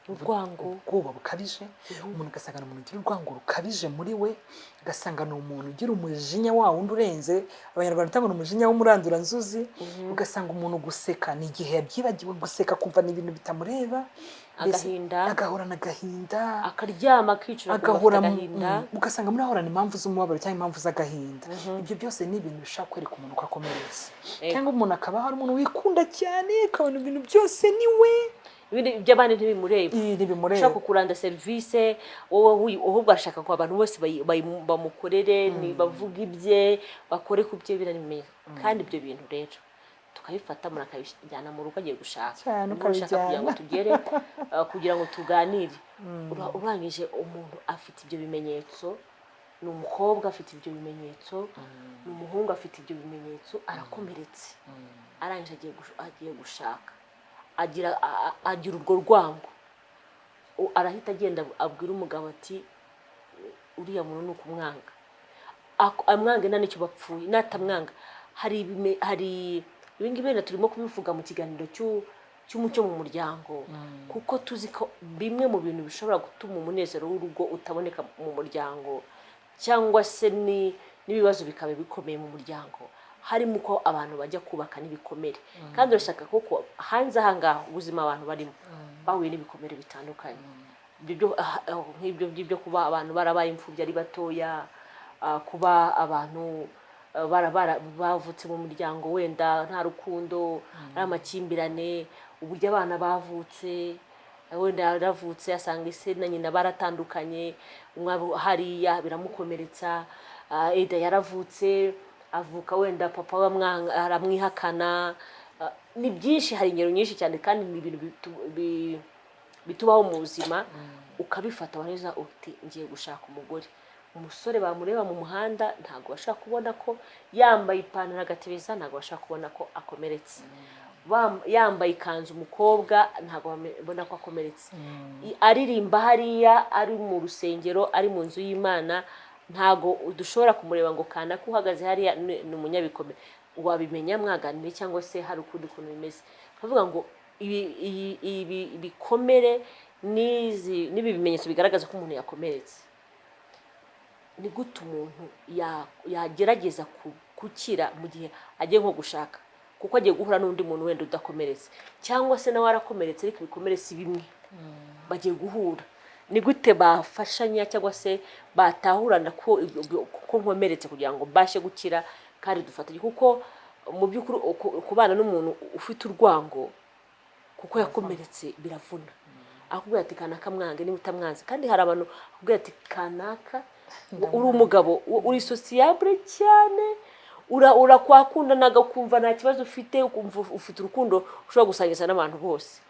Urwango. ubwoba bukabije, umuntu ugasanga ni umuntu ugira urwango rukabije muri we, ugasanga ni umuntu ugira umujinya wa wundi urenze, Abanyarwanda bita ngo ni umujinya w'umuranduranzuzi. Ugasanga umuntu guseka ni igihe yabyibagiwe, guseka kumva ni ibintu bitamureba. Mbese Agahinda. agahorana agahinda. Akaryama akicura akumva afite Agahora agahinda. Ugasanga muri ahorana impamvu z'umubabaro cyangwa impamvu z'agahinda. Ibyo byose ni ibintu bishobora kwereka umuntu ko akomeretse. Cyangwa umuntu akaba hari umuntu wikunda cyane, akabona ibintu byose ni we. Ibindi by'abandi ntibimureba. Ibi ntibimureba. Ushaka kuranda serivisi wowe ahubwo arashaka ko abantu bose bamukorere, ni bavuga ibye, bakore ku bye biranimenyeka. Kandi ibyo bintu rero tukabifata, umuntu akabijyana mu rugo agiye gushaka. Cyane, Niho ushaka kugira ngo ukabijyana. tugere kugira ngo tuganire. Urangije umuntu afite ibyo bimenyetso, ni umukobwa afite ibyo bimenyetso, ni umuhungu afite ibyo bimenyetso, arakomeretse, arangije agiye gushaka, agira agira urwo rwango. Arahita agenda abwira umugabo ati: "Uriya muntu ni ukumwanga." Amwange nta n'icyo bapfuye, natamwanga hari ibi ngibi wenda turimo kubivuga mu kiganiro cy'umucyo mu muryango, kuko tuzi ko bimwe mu bintu bishobora gutuma umunezero w'urugo utaboneka mu muryango, cyangwa se n'ibibazo bikaba bikomeye mu muryango, harimo uko abantu bajya kubaka n'ibikomere. Kandi urashaka kuko hanze aha ngaha ubuzima abantu barimo bahuye n'ibikomere bitandukanye. Ibyo nk'ibyo byo kuba abantu barabaye imfubyi ari batoya, kuba abantu bavutse mu muryango wenda nta rukundo, ari amakimbirane, uburyo abana bavutse, wenda yaravutse asanga ise na nyina baratandukanye, umwe hariya biramukomeretsa. Eda yaravutse, avuka wenda papa we aramwihakana. Ni byinshi, hari ingero nyinshi cyane, kandi ni ibintu bitubaho mu buzima. Ukabifata warangiza uti: "Ngiye gushaka umugore." Umusore bamureba mu muhanda ntabwo bashobora kubona ko yambaye ipantaro agatebeza, ntabwo bashobora kubona ko akomeretse. Yambaye ikanzu umukobwa, ntabwo babona ko akomeretse. Aririmba hariya, ari mu rusengero, ari mu nzu y'Imana. Ntago dushobora kumureba ngo kanaka uhagaze hariya ni umunyabikomere. Wabimenya mwaganiriye cyangwa se hari ukundi kuntu bimeze. Kavuga ngo ibi ibikomere n'izi n'ibi bimenyetso bigaragaza ko umuntu yakomeretse, ni gute umuntu yagerageza gukira mu gihe agiye nko gushaka, kuko agiye guhura n'undi muntu wenda udakomeretse, cyangwa se nawe arakomeretse ariko ibikomere si bimwe, bagiye guhura, ni gute bafashanya cyangwa se batahurana ko nkomeretse kugira ngo mbashe gukira kandi dufatanye? Kuko mu by'ukuri kubana n'umuntu ufite urwango kuko yakomeretse biravuna. Akubwira ati: "Kanaka mwange niba utamwanze." Kandi hari abantu akubwira ati: "Kanaka uri umugabo, uri sociable cyane, urakwakundanaga ukumva nta kibazo ufite, ukumva ufite urukundo ushobora gusangiza n'abantu bose."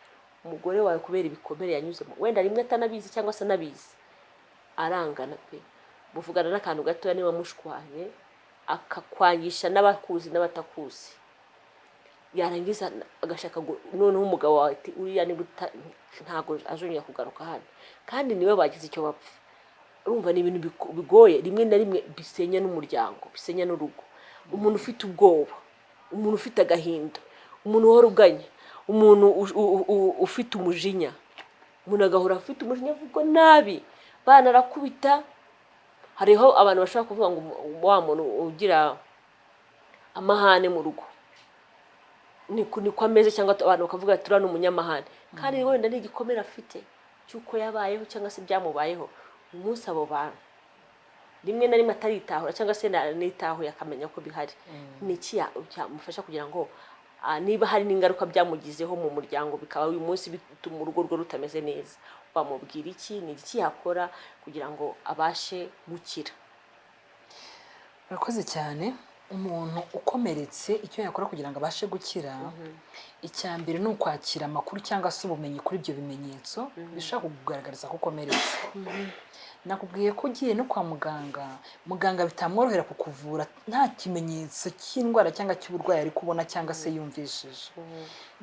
Umugore wawe, kubera ibikomere yanyuzemo, wenda rimwe atanabizi cyangwa se anabizi, arangana pe. Muvugana n'akantu gatoya, niba mushwanye akakwangisha n'abakuzi n'abatakuzi, yarangiza agashaka ngo noneho umugabo wawe ati: "Uriya niba ntabwo azongera kugaruka hano," kandi niwe bagize icyo bapfa. Urumva ni ibintu bigoye, rimwe na rimwe bisenya n'umuryango, bisenya n'urugo. Umuntu ufite ubwoba, umuntu ufite agahinda, umuntu uhora uganya, umuntu ufite umujinya, umuntu agahora afite umujinya, avuga nabi, bana arakubita. Hariho abantu bashobora kuvuga ngo wa muntu ugira amahane mu rugo niko ameze, cyangwa abantu bakavuga ati: "Uriya ni umunyamahane," kandi wenda ni igikomere afite cy'uko yabayeho cyangwa se byamubayeho. Uyu munsi abo bantu rimwe na rimwe ataritahura cyangwa se nitahuye akamenya ko bihari, ni iki cyamufasha kugira ngo niba hari n'ingaruka byamugizeho mu muryango, bikaba uyu munsi bituma urugo rwe rutameze neza, wamubwira iki? Ni iki yakora kugira ngo abashe gukira? Urakoze cyane. Umuntu ukomeretse, icyo yakora kugira ngo abashe gukira, icya mbere ni ukwakira amakuru cyangwa se ubumenyi kuri ibyo bimenyetso bishobora kukugaragariza ko ukomeretse. Nakubwiye ko ugiye no kwa muganga, muganga bitamworohera kukuvura nta kimenyetso cy'indwara cyangwa cy'uburwayi ari kubona cyangwa se yumvishije.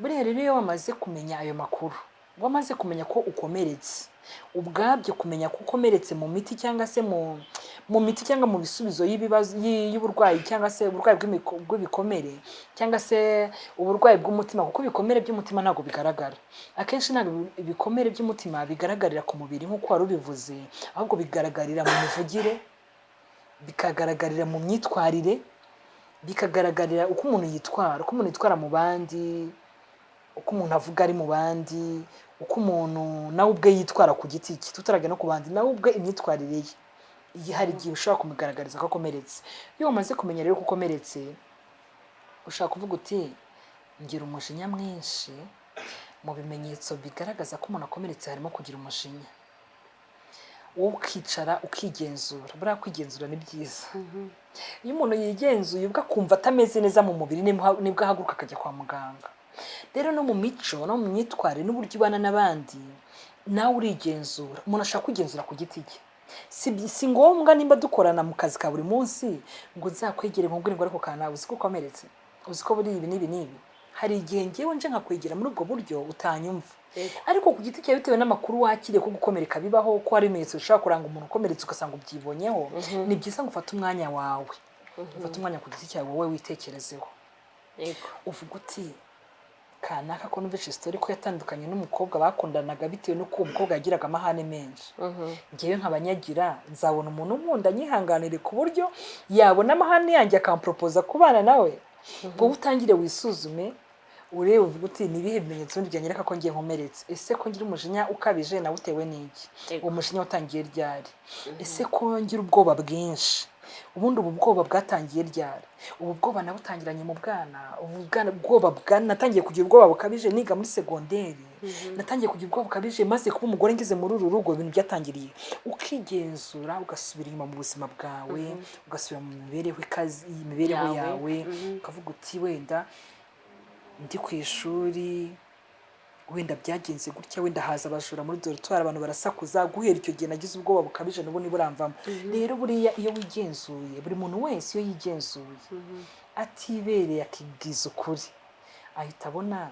Buriya rero iyo wamaze kumenya ayo makuru, wamaze kumenya ko ukomeretse, ubwabyo kumenya ko ukomeretse mu miti cyangwa se mu miti cyangwa mu bisubizo y'ibibazo y'uburwayi cyangwa se uburwayi bw'ibikomere cyangwa se uburwayi bw'umutima, kuko ibikomere by'umutima ntabwo bigaragara akenshi. Ntabwo ibikomere by'umutima bigaragarira ku mubiri nk'uko wari ubivuze, ahubwo bigaragarira mu mivugire, bikagaragarira mu myitwarire, bikagaragarira uko umuntu yitwara, uko umuntu yitwara mu bandi, uko umuntu avuga ari mu bandi, uko umuntu nawe ubwe yitwara ku giti cye, tutarajya no ku bandi, nawe ubwe imyitwarire ye. Iyi hari igihe ushobora kumugaragariza ko akomeretse. Iyo wamaze kumenya rero ko ukomeretse, ushobora kuvuga uti: "Ngira umujinya mwinshi." Mu bimenyetso bigaragaza ko umuntu akomeretse harimo kugira umujinya. Wowe ukicara ukigenzura. Buriya kwigenzura ni byiza. Iyo umuntu yigenzuye ubwo akumva atameze neza mu mubiri, nibwo ahaguruka akajya kwa muganga. Rero no mu mico no mu myitwarire n'uburyo ubana n'abandi, nawe urigenzura. Umuntu ashaka kwigenzura ku giti cye. Si ngombwa nimba dukorana mu kazi ka buri munsi ngo nzakwegere nkubwire ngo: "Ariko kana, uzi ko ukomeretse? Uzi ko buri ibi n'ibi n'ibi?" Hari igihe ngewe nje nkakwegera muri ubwo buryo utanyumva, ariko ku giti cyawe, bitewe n'amakuru wakiriye ko gukomereka bibaho, ko hari ibimenyetso bishobora kuranga umuntu ukomeretse, ugasanga ubyibonyeho, ni byiza ngo ufate umwanya wawe, ufate umwanya ku giti cyawe, wowe witekerezeho, uvuga uti: "Kanaka ko numvise story ko yatandukanye n'umukobwa bakundanaga bitewe n'uko uwo mukobwa yagiraga amahane menshi, ngewe nkabanyagira, nzabona umuntu unkunda nyihanganire ku buryo yabona amahane yanjye akamporopoza kubana nawe?" Wowe utangire wisuzume, urebe, uvuge uti: "Ni ibihe bimenyetso ubundi byanyereka ko ngiye nkomeretse? Ese ko ngira umujinya ukabije nawe utewe n'iki? Uwo mujinya watangiye ryari? Ese ko ngira ubwoba bwinshi, ubundi ubu bwoba bwatangiye ryari? Ubu bwoba nabutangiranye mu bwana? Ubu bwana bwoba bwa natangiye kugira ubwoba bukabije niga muri segonderi? Natangiye kugira ubwoba bukabije maze kuba umugore, ngeze muri uru rugo? Ibintu byatangiriye?" Ukigenzura, ugasubira inyuma mu buzima bwawe, ugasubira mu mibereho ikaze, imibereho yawe. yawe, ukavuga uti: "Wenda ndi ku ishuri, wenda byagenze gutya, wenda haza abajura muri dortoir, abantu barasakuza, guhera icyo gihe nagize ubwoba bukabije, n'ubu ntiburamvamo." Rero buriya iyo wigenzuye, buri muntu wese iyo yigenzuye atibereye, akibwiza ukuri, ahita abona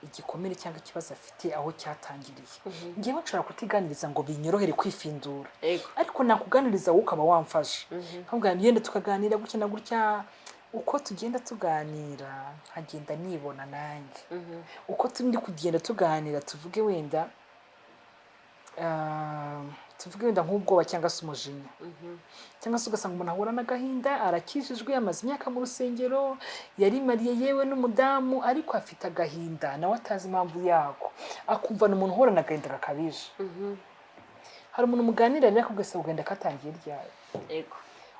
Igikomere cyangwa ikibazo afite aho cyatangiriye, ngewe nshobora kutiganiriza ngo binyorohere kwifindura, ariko nakuganiriza wowe ukaba wamfasha, nkabwira nti yenda tukaganira gutya na gutya. Uko tugenda tuganira nkagenda nibona nanjye. Uko turi kugenda tuganira, tuvuge wenda nk'ubwoba cyangwa se umujinya, cyangwa se ugasanga umuntu ahura n'agahinda, arakijijwe, amaze imyaka mu rusengero, yarimariye yewe n'umudamu, ariko afite agahinda nawe atazi impamvu yako, akumva ni umuntu uhorana agahinda gakabije. Hari umuntu muganira rero akubwira se agahinda katangiye ryari?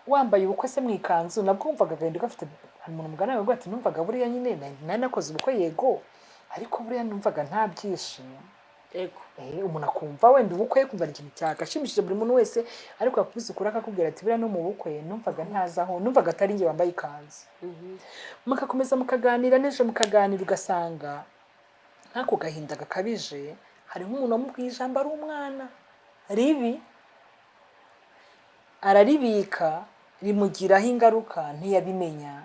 Wambaye ubukwe se mu ikanzu, nabwo wumvaga agahinda gafite? Hari umuntu muganira avuga ati: "Numvaga buriya nyine nari nakoze ubukwe yego, ariko buriya numvaga nta byishimo." Umuntu akumva wenda ubukwe, kumva ni ikintu cyagashimishije buri muntu wese, ariko yakubise ukuri akakubwira ati: "Buriya no mu bukwe numvaga ntazi aho, numvaga atari njye wambaye ikanzu." Mugakomeza mukaganira, n'ejo mukaganira, ugasanga nk'ako gahinda gakabije hari nk'umuntu wamubwiye ijambo ari umwana ribi, araribika, rimugiraho ingaruka, ntiyabimenya.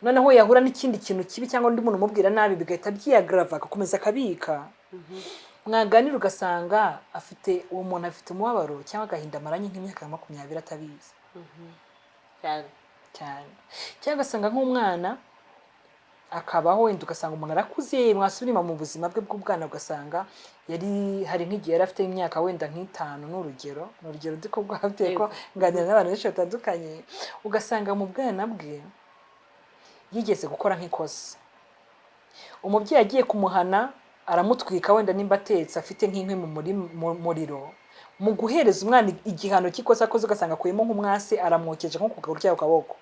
Noneho yahura n'ikindi kintu kibi cyangwa undi muntu umubwira nabi, bigahita byiyagarava, agakomeza akabika. Mwaganira ugasanga afite, uwo muntu afite umubabaro cyangwa agahinda amaranye nk'imyaka 20 atabizi. Cyane. Cyane. Cyangwa ugasanga nk'umwana akabaho, wenda ugasanga umuntu arakuze, mwasubira inyuma mu buzima bwe bw'ubwana, ugasanga yari hari nk'igihe yari afite imyaka wenda nk'itanu, ni urugero ndi kubwo bitewe ko nganira n'abantu benshi batandukanye, ugasanga mu bwana bwe yigeze gukora nk'ikosa, umubyeyi agiye kumuhana aramutwika, wenda nimba atetse afite nk'inkwi mu muriro, mu guhereza umwana igihano cy'ikosa akoze, ugasanga akuyemo nk'umwase aramwokeje nko ku kaguru cyangwa ku kaboko.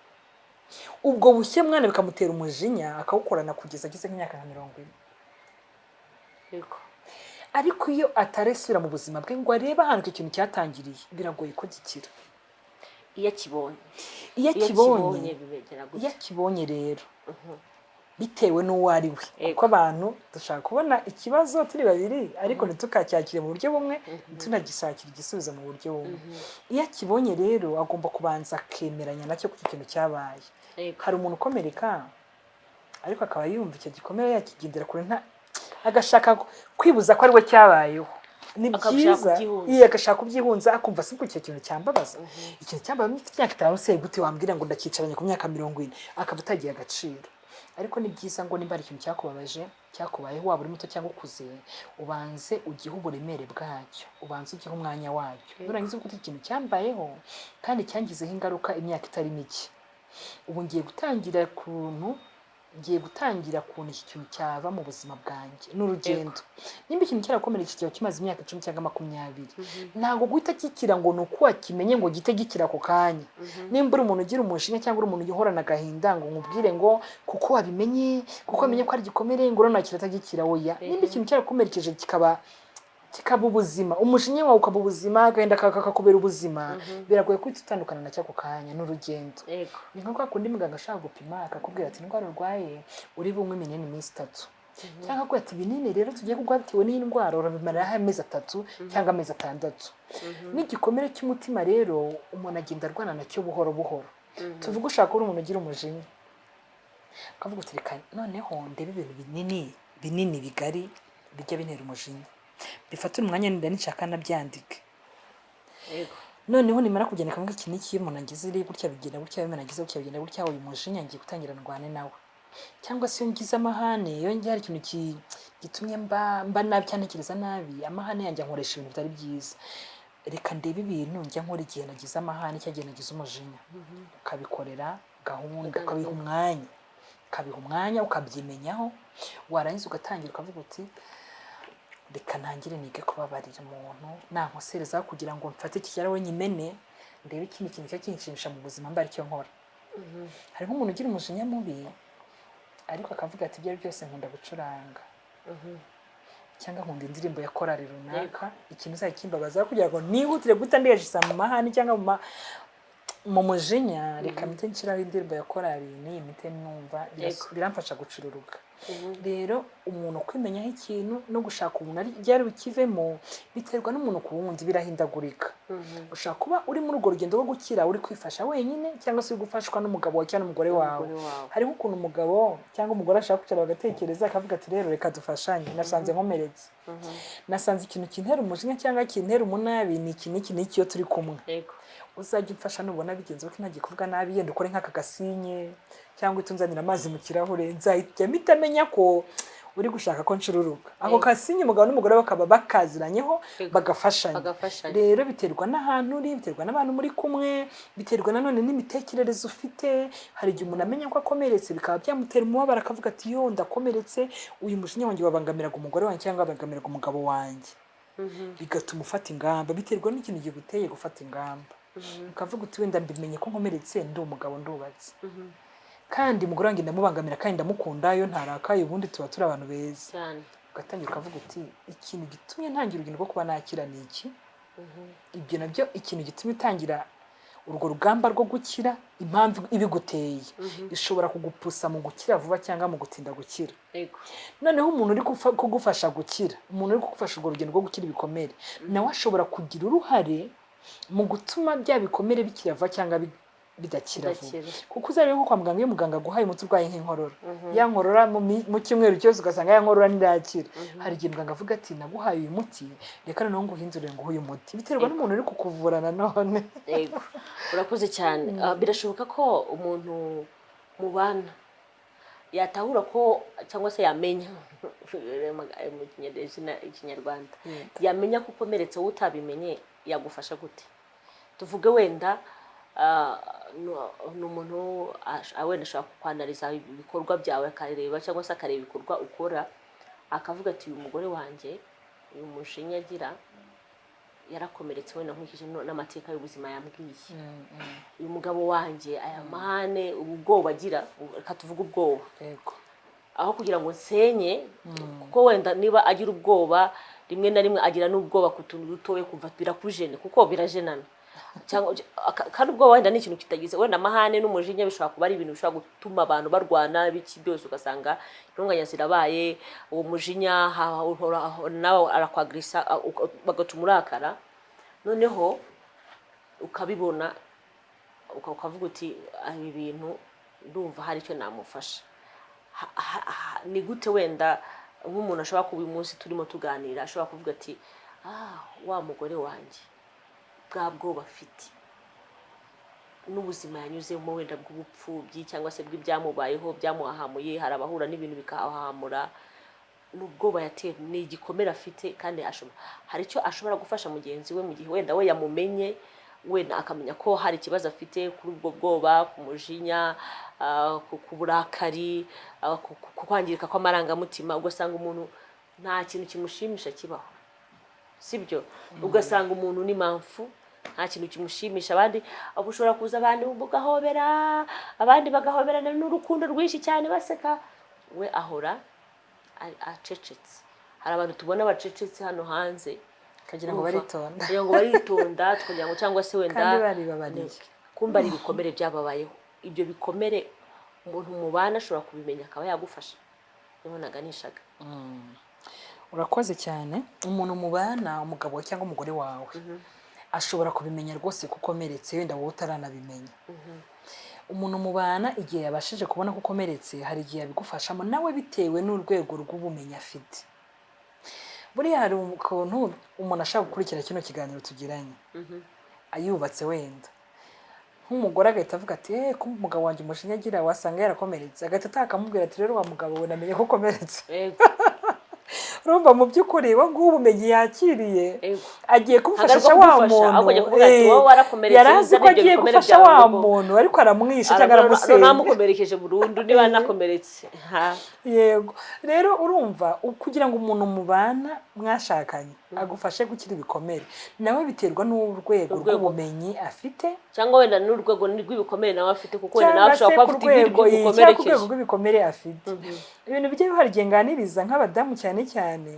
Ubwo bushye mwana bikamutera umujinya, akawukorana kugeza ageze nk'imyaka nka 40. Ariko iyo ataresubira mu buzima bwe ngo arebe ahantu icyo kintu cyatangiriye, biragoye ko gikira. Iyo akibonye. Iyo Iyo akibonye. akibonye bibegera Iyo gutya. akibonye rero, bitewe n'uwo ari we, kuko abantu dushaka kubona ikibazo turi babiri, ariko ntitukacyakire mu buryo bumwe, tunagisakira igisubizo mu buryo bumwe. Iyo akibonye rero, agomba kubanza akemeranya nacyo ko icyo kintu cyabaye. Hari umuntu ukomereka, ariko akaba yumva icyo gikomere yakigendera kure, nta agashaka kwibuza ko ari we cyabayeho. Ni Akabishaka byiza. kubyihunza. Iya, agashaka kubyihunza, akumva si ubwo icyo kintu cyambabaza, ikintu cyambabaza mfite imyaka 5 se, gute wambwira ngo ndakicaranye ku myaka 40? Akaba atagiye agaciro. Ariko ni byiza ngo nimba hari ikintu cyakubabaje, cyakubayeho, waba uri muto cyangwa ukuze, ubanze ugihe uburemere bwacyo, ubanze ugihe umwanya wacyo. Nurangiza uvuge uti: "Ikintu cyambayeho kandi cyangizeho ingaruka imyaka itari mike, ubu ngiye gutangira ukuntu iki kintu cyava mu buzima bwanjye." Ni urugendo. Nimba ikintu cyarakomeretse kiba kimaze imyaka 10 cyangwa 20, ntabwo guhita gikira ngo ni uko wakimenye ngo gihite gikira ako kanya. Nimba uri umuntu ugira umujinya cyangwa uri umuntu uhorana agahinda, ngo nkubwire ngo kuko wabimenye, kuko wamenye ko ari igikomere, ngo urabona kirata gikira, oya. Nimba ikintu cyarakomerekeje kikaba ubuzima, umujinya wawe ukaba ubuzima, agahinda kakakubera ubuzima, biragoye guhita utandukana nacyo ako kanya. Ni urugendo. Ni nka kwa kundi muganga ashaka gupima, akakubwira ati: "Indwara urwaye, uri bunywe ibinini iminsi 3," cyangwa akakubwira ati: "Ibinini rero tugiye kuguha bitewe n'iyi ndwara urabimariraho amezi 3 cyangwa amezi 6." N'igikomere cy'umutima rero, umuntu agenda arwana nacyo buhoro buhoro. Tuvuge ushaka uri umuntu ugira umujinya, ukavuga uti: "Reka noneho ndebe ibintu binini binini bigari bijya bintera umujinya, bifatire umwanya, nda nishaka nabyandike." Noneho nimara kugenda kavuga iki n'iki, iyo umuntu agize iri gutya bigenda gutya, iyo umuntu agize gutya bigenda gutya, uyu mujinya ngiye gutangira ndwane nawe. Cyangwa se iyo ngize amahane, iyo ngiye hari ikintu gitumye mba nabi cyangwa ntekereza nabi, amahane yanjye ankoresha ibintu bitari byiza, reka ndebe ibintu njya nkora igihe nagize amahane cyangwa igihe nagize umujinya. Ukabikorera gahunda, ukabiha umwanya, ukabyimenyaho, warangiza ugatangira ukavuga uti: "Reka ntangire nige kubabarira umuntu nankosereza, kugira ngo mfate iki we nyimene, ndebe ikindi kintu cyo kinshimisha mu buzima mba aricyo nkora." Hari nk'umuntu ugira umujinya mubi, ariko akavuga ati: "Ibyo ari byose nkunda gucuranga, cyangwa nkunda indirimbo ya korali runaka, ikintu uzajya kimbabaza, kugira ngo nihutire guhita ndiyajisa mu mahane cyangwa mu mujinya, reka mpite nshyiraho indirimbo ya korali n'iyi mite numva biramfasha gucururuka." Rero umuntu kwimenyaho ikintu no gushaka umuntu ryari bukivemo biterwa n'umuntu ku wundi, birahindagurika. Ushobora kuba uri muri urwo rugendo rwo gukira uri kwifasha wenyine, cyangwa se uri gufashwa n'umugabo wawe cyangwa n'umugore wawe. Umugore wawe. Hariho ukuntu umugabo cyangwa umugore ashaka kwicara bagatekereza, akavuga ati: "Rero reka dufashanye, nasanze nkomeretse, nasanze ikintu kintera umujinya cyangwa kintera umunabi ni iki n'iki n'iki iyo turi kumwe. Uzajya umfasha, nubona bigenze uko ntagiye kuvuga nabi, yenda ukore nk'aka gasinye cyangwa utunzanire amazi mu kirahure, nzahita mpita menya ko uri gushaka ko nshururuka." Ako kasinye umugabo n'umugore bakaba bakaziranyeho, bagafashanya. Bagafashanya. Rero biterwa n'ahantu uri, biterwa n'abantu muri kumwe, biterwa nanone n'imitekerereze ufite. Hari igihe umuntu amenya ko akomeretse bikaba byamutera umubabaro, akavuga ati: "Yo, ndakomeretse, uyu mujinya wanjye wabangamiraga umugore wanjye cyangwa wabangamiraga umugabo wanjye," bigatuma ufata ingamba. Biterwa n'ikintu giguteye gufata ingamba, ukavuga uti: "Wenda mbimenye ko nkomeretse, ndi umugabo, ndubatse, kandi umugore wanjye ndamubangamira kandi ndamukunda, iyo ntarakaye ubundi tuba turi abantu beza." Ugatangira ukavuga uti: "Ikintu gitumye ntangira urugendo rwo kuba nakira ni iki?" Ibyo nabyo, ikintu gitumye utangira urwo rugamba rwo gukira, impamvu ibiguteye ishobora kugupusa mu gukira vuba cyangwa mu gutinda gukira. Noneho umuntu uri kugufasha gukira, umuntu uri kugufasha urwo rugendo rwo gukira ibikomere, nawe ashobora kugira uruhare mu gutuma bya bikomere bikira vuba cyangwa bidakira vuba. Bidakira. Kuko uzarebe nko kwa muganga, iyo muganga aguhaye umuti urwaye nk'inkorora, ya nkorora mu cyumweru cyose ugasanga ya nkorora ntirakira, hari igihe muganga avuga ati: "Naguhaye uyu muti, reka noneho nguhindurire nguhe uyu muti." Biterwa n'umuntu uri kukuvura nanone. Yego, urakoze cyane. Birashoboka ko umuntu mubana yatahura ko cyangwa se yamenya, mu Ikinyarwanda, yamenya ko ukomeretse wowe utabimenye, yagufasha gute? Tuvuge wenda ni umuntu wenda ashobora kukwanariza ibikorwa byawe, akareba cyangwa se akareba ibikorwa ukora, akavuga ati: "Uyu mugore wanjye, uyu mujinya agira, yarakomeretse wenda nkurikije n'amateka y'ubuzima yambwiye. Uyu mugabo wanjye, aya mahane, ubu bwoba agira, reka tuvuge ubwoba, aho kugira ngo nsenye, kuko wenda niba agira ubwoba, rimwe na rimwe agira n'ubwoba ku tuntu dutoya, kumva birakujene," kuko birajenana, cyangwa kandi ubwoba wenda ni ikintu kitagize wenda amahane n'umujinya, bishobora kuba ari ibintu bishobora gutuma abantu barwana biki byose, ugasanga intonganya zirabaye. Uwo mujinya nawe arakwagrisa, bagatuma urakara, noneho ukabibona, ukavuga uti: "Ah, ibi bintu ndumva hari icyo namufasha." Ni gute wenda nk'umuntu ashobora kuba uyu munsi turimo tuganira ashobora kuvuga ati: "Ah, wa mugore wanjye, bwa bwoba afite n'ubuzima yanyuzemo wenda bw'ubupfubyi cyangwa se bw'ibyamubayeho byamuhahamuye," hari abahura n'ibintu bikahahamura, n'ubwoba yatewe ni igikomere afite, kandi ashobora, hari icyo ashobora gufasha mugenzi we mu gihe wenda we yamumenye, wenda akamenya ko hari ikibazo afite kuri ubwo bwoba, ku mujinya, ku burakari, ku kwangirika kw'amarangamutima, ugasanga umuntu nta kintu kimushimisha kibaho, sibyo? Ugasanga umuntu ni mpamvu nta kintu kimushimisha. Abandi abo ushobora kuza, abandi mugahobera, abandi bagahoberana n'urukundo rwinshi cyane baseka, we ahora acecetse. Hari abantu tubona bacecetse hano hanze, ukagira ngo baritonda. Kugira ngo baritonda, tukagira ngo cyangwa se wenda Kandi baribabariye. Kumva ari ibikomere byababayeho. Ibyo bikomere umuntu mubana ashobora kubimenya akaba yagufasha? Niho naganishaga. Urakoze cyane. Umuntu mubana, umugabo cyangwa umugore wawe, ashobora kubimenya rwose ko ukomeretse, wenda wowe utaranabimenya. Umuntu mubana igihe yabashije kubona ko ukomeretse, hari igihe yabigufashamo nawe bitewe n'urwego rw'ubumenyi afite. Buriya hari ukuntu umuntu ashaka gukurikira kino kiganiro tugiranye ayubatse, wenda nk'umugore agahita avuga ati: "Eh, ko umugabo wanjye umujinya agira wasanga yarakomeretse," agahita ataha akamubwira ati: "Rero wa mugabo we, namenye ko ukomeretse." Urumva mu by'ukuri we ngubu ubumenyi yakiriye agiye kumufashisha Ntabwo wa kugufasha, muntu. ahubwo agiye kuvuga ati, "Wowe warakomeretse, Yari azi ko uzane ibyo agiye bikomere gufasha byawe wa ngo muntu, ariko aramwishe cyangwa aramusenya. Namukomerekeje burundu niba anakomeretse. Ha. Yego, rero urumva kugira ngo umuntu mubana mwashakanye agufashe gukira ibikomere, nawe biterwa n'urwego Urwego. rw'ubumenyi afite. Cyangwa wenda n'urwego rw'ibikomere nawe afite, kuko wenda nawe Cyangwa se ashobora kuba ku afite ibindi rwego, cyangwa ku rwego bigukomerekeje. rw'ibikomere afite. Ibintu bijya bihari igihe nganiriza nk'abadamu cyane cyane,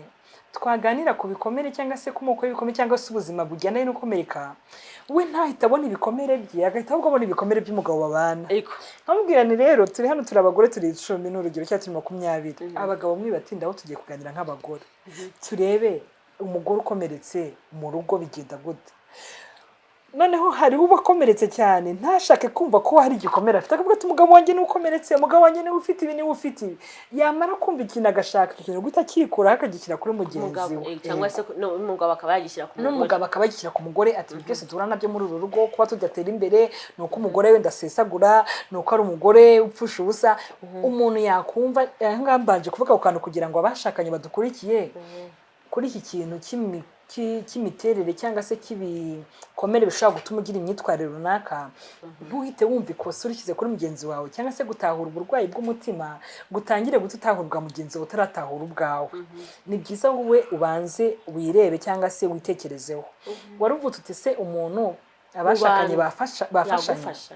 Twaganira ku bikomere cyangwa se ku moko y'ibikomere cyangwa se ubuzima bujyana no gukomereka, we ntahita abona ibikomere bye, agahita ahubwo abona ibikomere by'umugabo babana. Nkamubwira ni rero turi hano, turi abagore, turi 10 ni urugero, cyangwa turi 20. Abagabo mwibatindaho, tugiye kuganira nk'abagore, turebe umugore ukomeretse mu rugo bigenda gute. Noneho hariho ubakomeretse cyane ntashake kumva ko hari igikomere afite, akavuga ati: "Umugabo wanjye niwe ukomeretse, umugabo wanjye niwe ufite ibi, niwe ufite ibi." Yamara kumva ikintu agashaka icyo kintu guhita akikuraho akagishyira kuri mugenzi umugabo we. Cyangwa se n'umugabo akaba yagishyira ku mugore. N'umugabo akaba yagishyira ku mugore, ati: "Ibi byose duhura nabyo muri uru rugo, kuba tudatera imbere ni uko umugore wenda asesagura, ni uko ari umugore upfusha ubusa." Umuntu yakumva aha ngaha, mbanje kuvuga ku kantu kugira ngo abashakanye badukurikiye kuri iki kintu cy'imiterere cyangwa se cy'ibikomere bishobora gutuma ugira imyitwarire runaka, ntuhite wumva ikosa urishyize kuri mugenzi wawe, cyangwa se gutahura uburwayi bw'umutima ngo utangire guhita utahurwa mugenzi wawe utaratahura ubwawe. Ni byiza wowe ubanze wirebe cyangwa se witekerezeho. Wari uvuze uti: "Se umuntu abashakanye Mubana. bafashanya?" Yagufasha.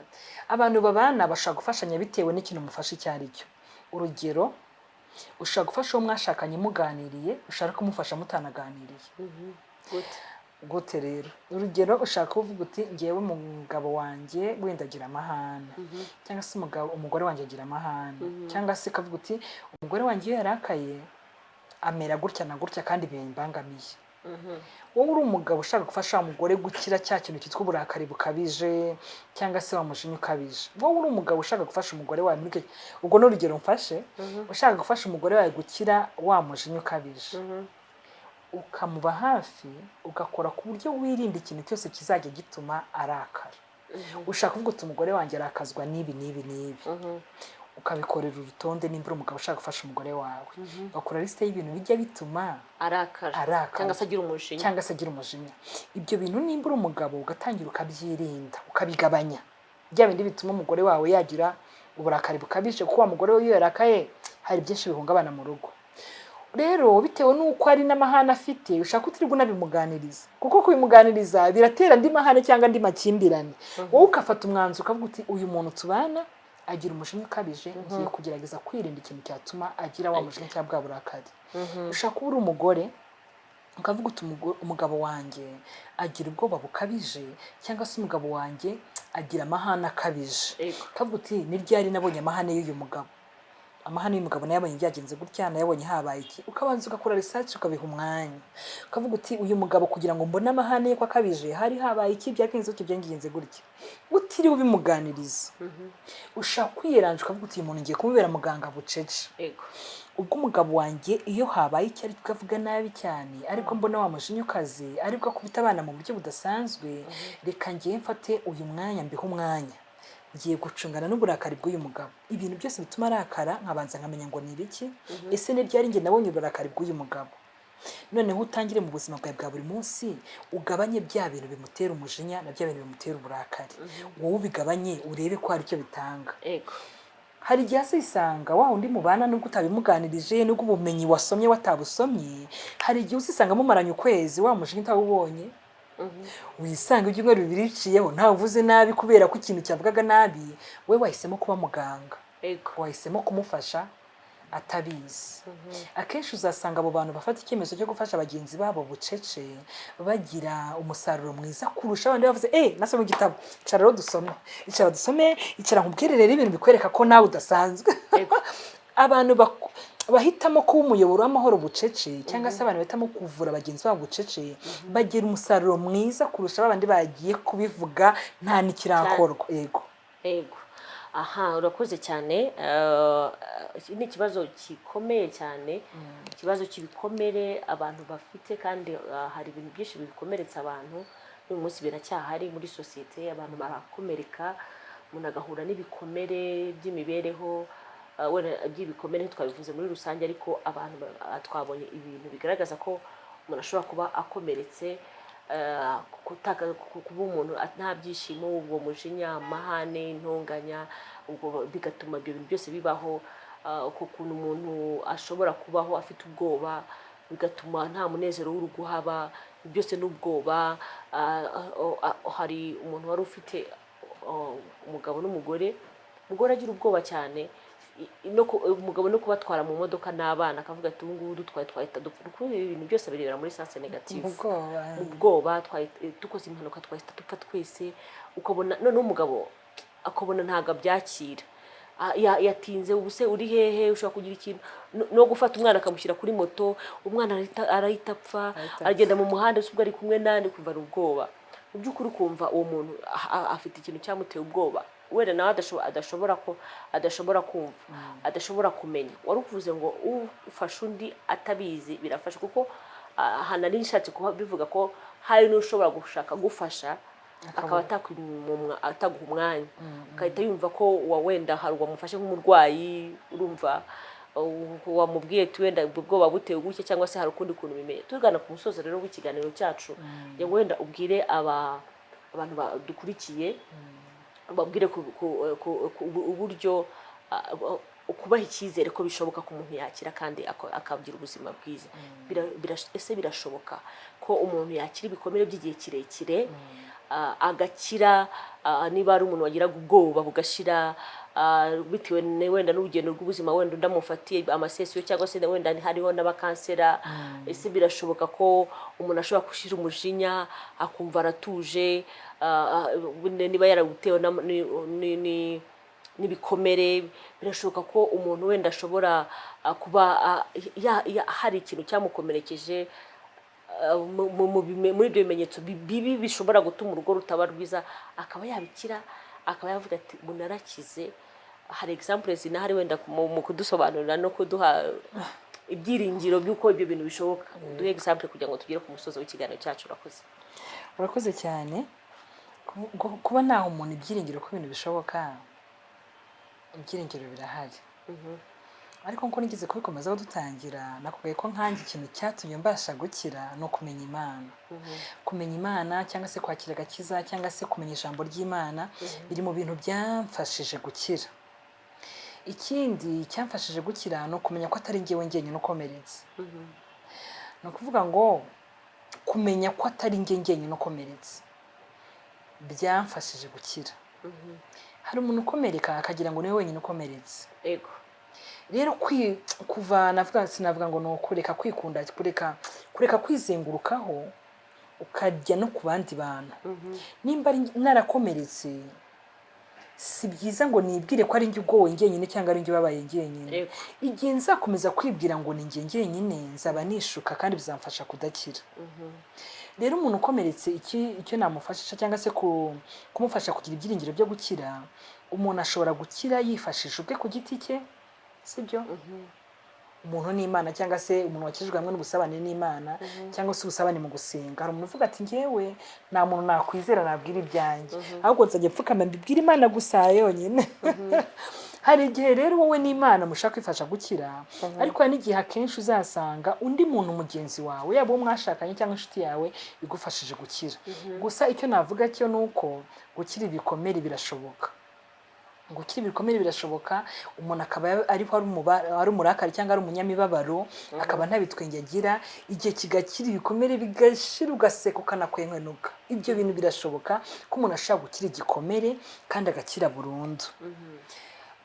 Abantu babana bashobora gufashanya bitewe n'ikintu mufasha icyo ari cyo. Urugero, ushobora gufasha uwo mwashakanye muganiriye, ushobora kumufasha mutanaganiriye. Gute? Gute rero? Urugero, ushaka kuvuga uti: "Ngewe umugabo wanjye wenda agira amahane," cyangwa se umugabo, "umugore wanjye agira amahane," cyangwa se ukavuga uti: "Umugore wanjye iyo yarakaye amera gutya na gutya kandi bimbangamiye." Wowe uri umugabo ushaka gufasha wa mugore gukira cya kintu cyitwa uburakari bukabije cyangwa se wa mujinya ukabije, wowe uri umugabo ushaka gufasha umugore wawe muri icyo, ubwo ni urugero mfashe, ushaka gufasha umugore wawe gukira wa mujinya ukabije, ukamuba hafi, ugakora ku buryo wirinda ikintu cyose kizajya gituma arakara. Ushaka kuvuga uti: "Umugore wanjye arakazwa n'ibi n'ibi n'ibi," ukabikorera urutonde. Nimba uri umugabo ushaka gufasha umugore wawe, ugakora lisite y'ibintu bijya bituma arakara arakara. Cyangwa se agira umujinya. Cyangwa se agira umujinya. Ibyo bintu nimba uri umugabo ugatangira ukabyirinda, ukabigabanya, bya bindi bituma umugore wawe yagira uburakari bukabije, kuko wa mugore we iyo yarakaye hari byinshi bihungabana mu rugo. Rero bitewe n'uko ari n'amahane afite, ushaka utirirwa unabimuganiriza, kuko kubimuganiriza biratera andi mahane cyangwa andi makimbirane. Wowe ugafata umwanzuro ukavuga uti: "Uyu muntu tubana agira umujinya ukabije, ngiye kugerageza kwirinda ikintu cyatuma agira wa mujinya cyangwa bwa burakari." Ushaka kuba uri umugore ukavuga uti: "Umugabo wanjye agira ubwoba bukabije," cyangwa se "umugabo wanjye agira amahane akabije." Ukavuga uti: "Ni ryari nabonye amahane y'uyu mugabo? Amahane y'umugabo nayabonye byagenze gutya, nayabonye habaye iki?" Ukabanza ugakora research, ukabiha umwanya, ukavuga uti: "Uyu mugabo kugira ngo mbone amahane ye ko akabije, hari habaye iki, byagenze gutya, byagenze gutya," utiriwe ubimuganiriza. Ushaka kwiyeranja ukavuga uti: "Uyu muntu ngiye kumubera muganga bucece." Ubwo umugabo wanjye iyo habaye icyo ari avuga nabi cyane, ariko mbona wa mujinya ukaze, aribwo akubita abana mu buryo budasanzwe, reka ngiye mfate uyu mwanya, mbihe umwanya, ngiye gucungana n'uburakari bw'uyu mugabo. Ibintu byose bituma arakara nkabanza nkamenya ngo ni ibiki. Ese ni ryari njye nabonye uburakari bw'uyu mugabo? Noneho utangire mu buzima bwawe bwa buri munsi ugabanye bya bintu bimutera umujinya na bya bintu bimutera uburakari. Wowe ubigabanye, urebe ko hari icyo bitanga. Hari igihe azisanga wa undi mubana, nubwo utabimuganirije, nubwo ubumenyi wasomye watabusomye, hari igihe uzisanga mumaranye ukwezi wa mujinya utawubonye, wisanga ibyumweru 2 biciyeho ntawe uvuze nabi, kubera ko ikintu cyavugaga nabi we wahisemo kuba muganga, wahisemo kumufasha atabizi. Akenshi uzasanga abo bantu bafata icyemezo cyo gufasha bagenzi babo bucece bagira umusaruro mwiza kurusha abandi bavuze: "Eh, nasomye igitabo, icara rero dusome, icara dusome, icara nkubwire rero ibintu bikwereka ko nawe udasanzwe." Abantu bahitamo kuba umuyoboro w'amahoro bucece, cyangwa se abantu bahitamo kuvura bagenzi babo bucece, bagira umusaruro mwiza kurusha babandi bagiye kubivuga nta n'ikirakorwa. Yego. Yego, aha urakoze cyane. Iki ni ikibazo gikomeye cyane, ikibazo cy'ibikomere abantu bafite, kandi hari ibintu byinshi bikomeretsa abantu n'uyu munsi biracyahari muri sosiyete. Abantu barakomereka, umuntu agahura n'ibikomere by'imibereho. Wenda by'ibikomere ntitwabivuze muri rusange, ariko abantu twabonye ibintu bigaragaza ko umuntu ashobora kuba akomeretse, kuba umuntu nta byishimo, ubwo mujinya, amahane, intonganya, ubwo bigatuma ibyo bintu byose bibaho. Uko kuntu umuntu ashobora kubaho afite ubwoba, bigatuma nta munezero w'urugo uhaba, byose n'ubwoba. Hari umuntu wari ufite umugabo n'umugore, umugore agira ubwoba cyane. Umugabo no kubatwara mu modoka n'abana, akavuga ati: "Ubu ngubu dutwaye twahita dupfa." Kuko ibi bintu byose birebera muri sens négatif. Mu bwoba. Mu bwoba, dukoze impanuka twahita dupfa twese. Ukabona noneho umugabo akabona ntabwo abyakira. Yatinze, ubu se uri hehe? Ushobora kugira ikintu no gufata umwana akamushyira kuri moto, umwana arahita apfa. Arahita apfa. Aragenda mu muhanda se ubwo ari kumwe nande? Kumva ari ubwoba. Mu by'ukuri ukumva uwo muntu afite ikintu cyamuteye ubwoba, wenda nawe adashobora kumva, adashobora kumenya. Wari uvuze ngo ufashe undi atabizi birafasha, kuko aha nari nshatse kuba bivuga ko hari n'ushobora gushaka gufasha akaba ataguha umwanya, agahita yumva ko wa wenda hari uwamufashe nk'umurwayi. Urumva wamubwiye ati wenda ubwo bwoba butewe gutya, cyangwa se hari ukundi kuntu bimeye. Tugana ku musozo rero w'ikiganiro cyacu, kugira ngo wenda ubwire abantu badukurikiye, ubabwire uburyo kubaha icyizere ko bishoboka ko umuntu yakira kandi akagira ubuzima bwiza. Ese birashoboka ko umuntu yakira ibikomere by'igihe kirekire, agakira, niba ari umuntu wagiraga ubwoba bugashira, bitewe wenda n'urugendo rw'ubuzima, wenda undi amufatiye amasesiyo, cyangwa se wenda hariho n'abakansera? Ese birashoboka ko umuntu ashobora gushyira umujinya akumva aratuje, niba yarawutewe n'ibikomere? Birashoboka ko umuntu wenda ashobora kuba hari ikintu cyamukomerekeje, muri ibyo bimenyetso bibi bishobora gutuma urugo rutaba rwiza, akaba yabikira, akaba yavuga ati: "Ubu narakize"? Hari example zinahari wenda mu kudusobanurira no kuduha ibyiringiro by'uko ibyo bintu bishoboka. Duhe example kugira ngo tugere ku musozo w'ikiganiro cyacu. Urakoze. Urakoze cyane. Kuba naha umuntu ibyiringiro ko ibintu bishoboka, ibyiringiro birahari. Ariko nkuko nigeze kubikomezaho dutangira, nakubwiye ko nkanjye ikintu cyatumye mbasha gukira ni ukumenya Imana. Kumenya Imana cyangwa se kwakira agakiza cyangwa se kumenya ijambo ry'Imana biri mu bintu byamfashije gukira. Ikindi cyamfashije gukira ni ukumenya ko atari njyewe njyenyine ukomeretse. Ni ukuvuga ngo kumenya ko atari njye njyenyine ukomeretse byamfashije gukira. Hari umuntu ukomereka akagira ngo niwe wenyine ukomeretse. Rero kuva navuga, sinavuga ngo ni ukureka kwikunda, kureka kwizengurukaho ukajya no ku bandi bantu. Nimba ari narakomeretse, si byiza ngo nibwire ko ari njye ugowe njyenyine cyangwa ari njye ubabaye njyenyine. Igihe nzakomeza kwibwira ngo ni njye njyenyine, nzaba nishuka kandi bizamfasha kudakira. Rero umuntu ukomeretse, icyo namufashisha cyangwa se kumufasha kugira ibyiringiro byo gukira, umuntu ashobora gukira yifashisha ubwe ku giti cye, sibyo? Umuntu n'Imana, cyangwa se umuntu wakijijwe hamwe n'ubusabane n'Imana, cyangwa se ubusabane mu gusenga. Hari umuntu uvuga ati: "Njyewe nta muntu nakwizera nabwira ibyanjye, ahubwo nzajya mfukama mbibwire Imana gusa yonyine." Hari igihe rero wowe n'Imana mushaka kwifasha gukira, ariko hari n'igihe akenshi uzasanga undi muntu mugenzi wawe, yaba uwo mwashakanye cyangwa inshuti yawe, igufashije gukira. Gusa icyo navuga cyo ni uko gukira ibikomere birashoboka. Gukira ibikomere birashoboka, umuntu akaba ariho ari umurakari cyangwa ari umunyamibabaro, akaba nta bitwenge agira, igihe kigakira, ibikomere bigashira, ugaseka, ukanakwenkwenuka. Ibyo bintu birashoboka ko umuntu ashobora gukira igikomere kandi agakira burundu.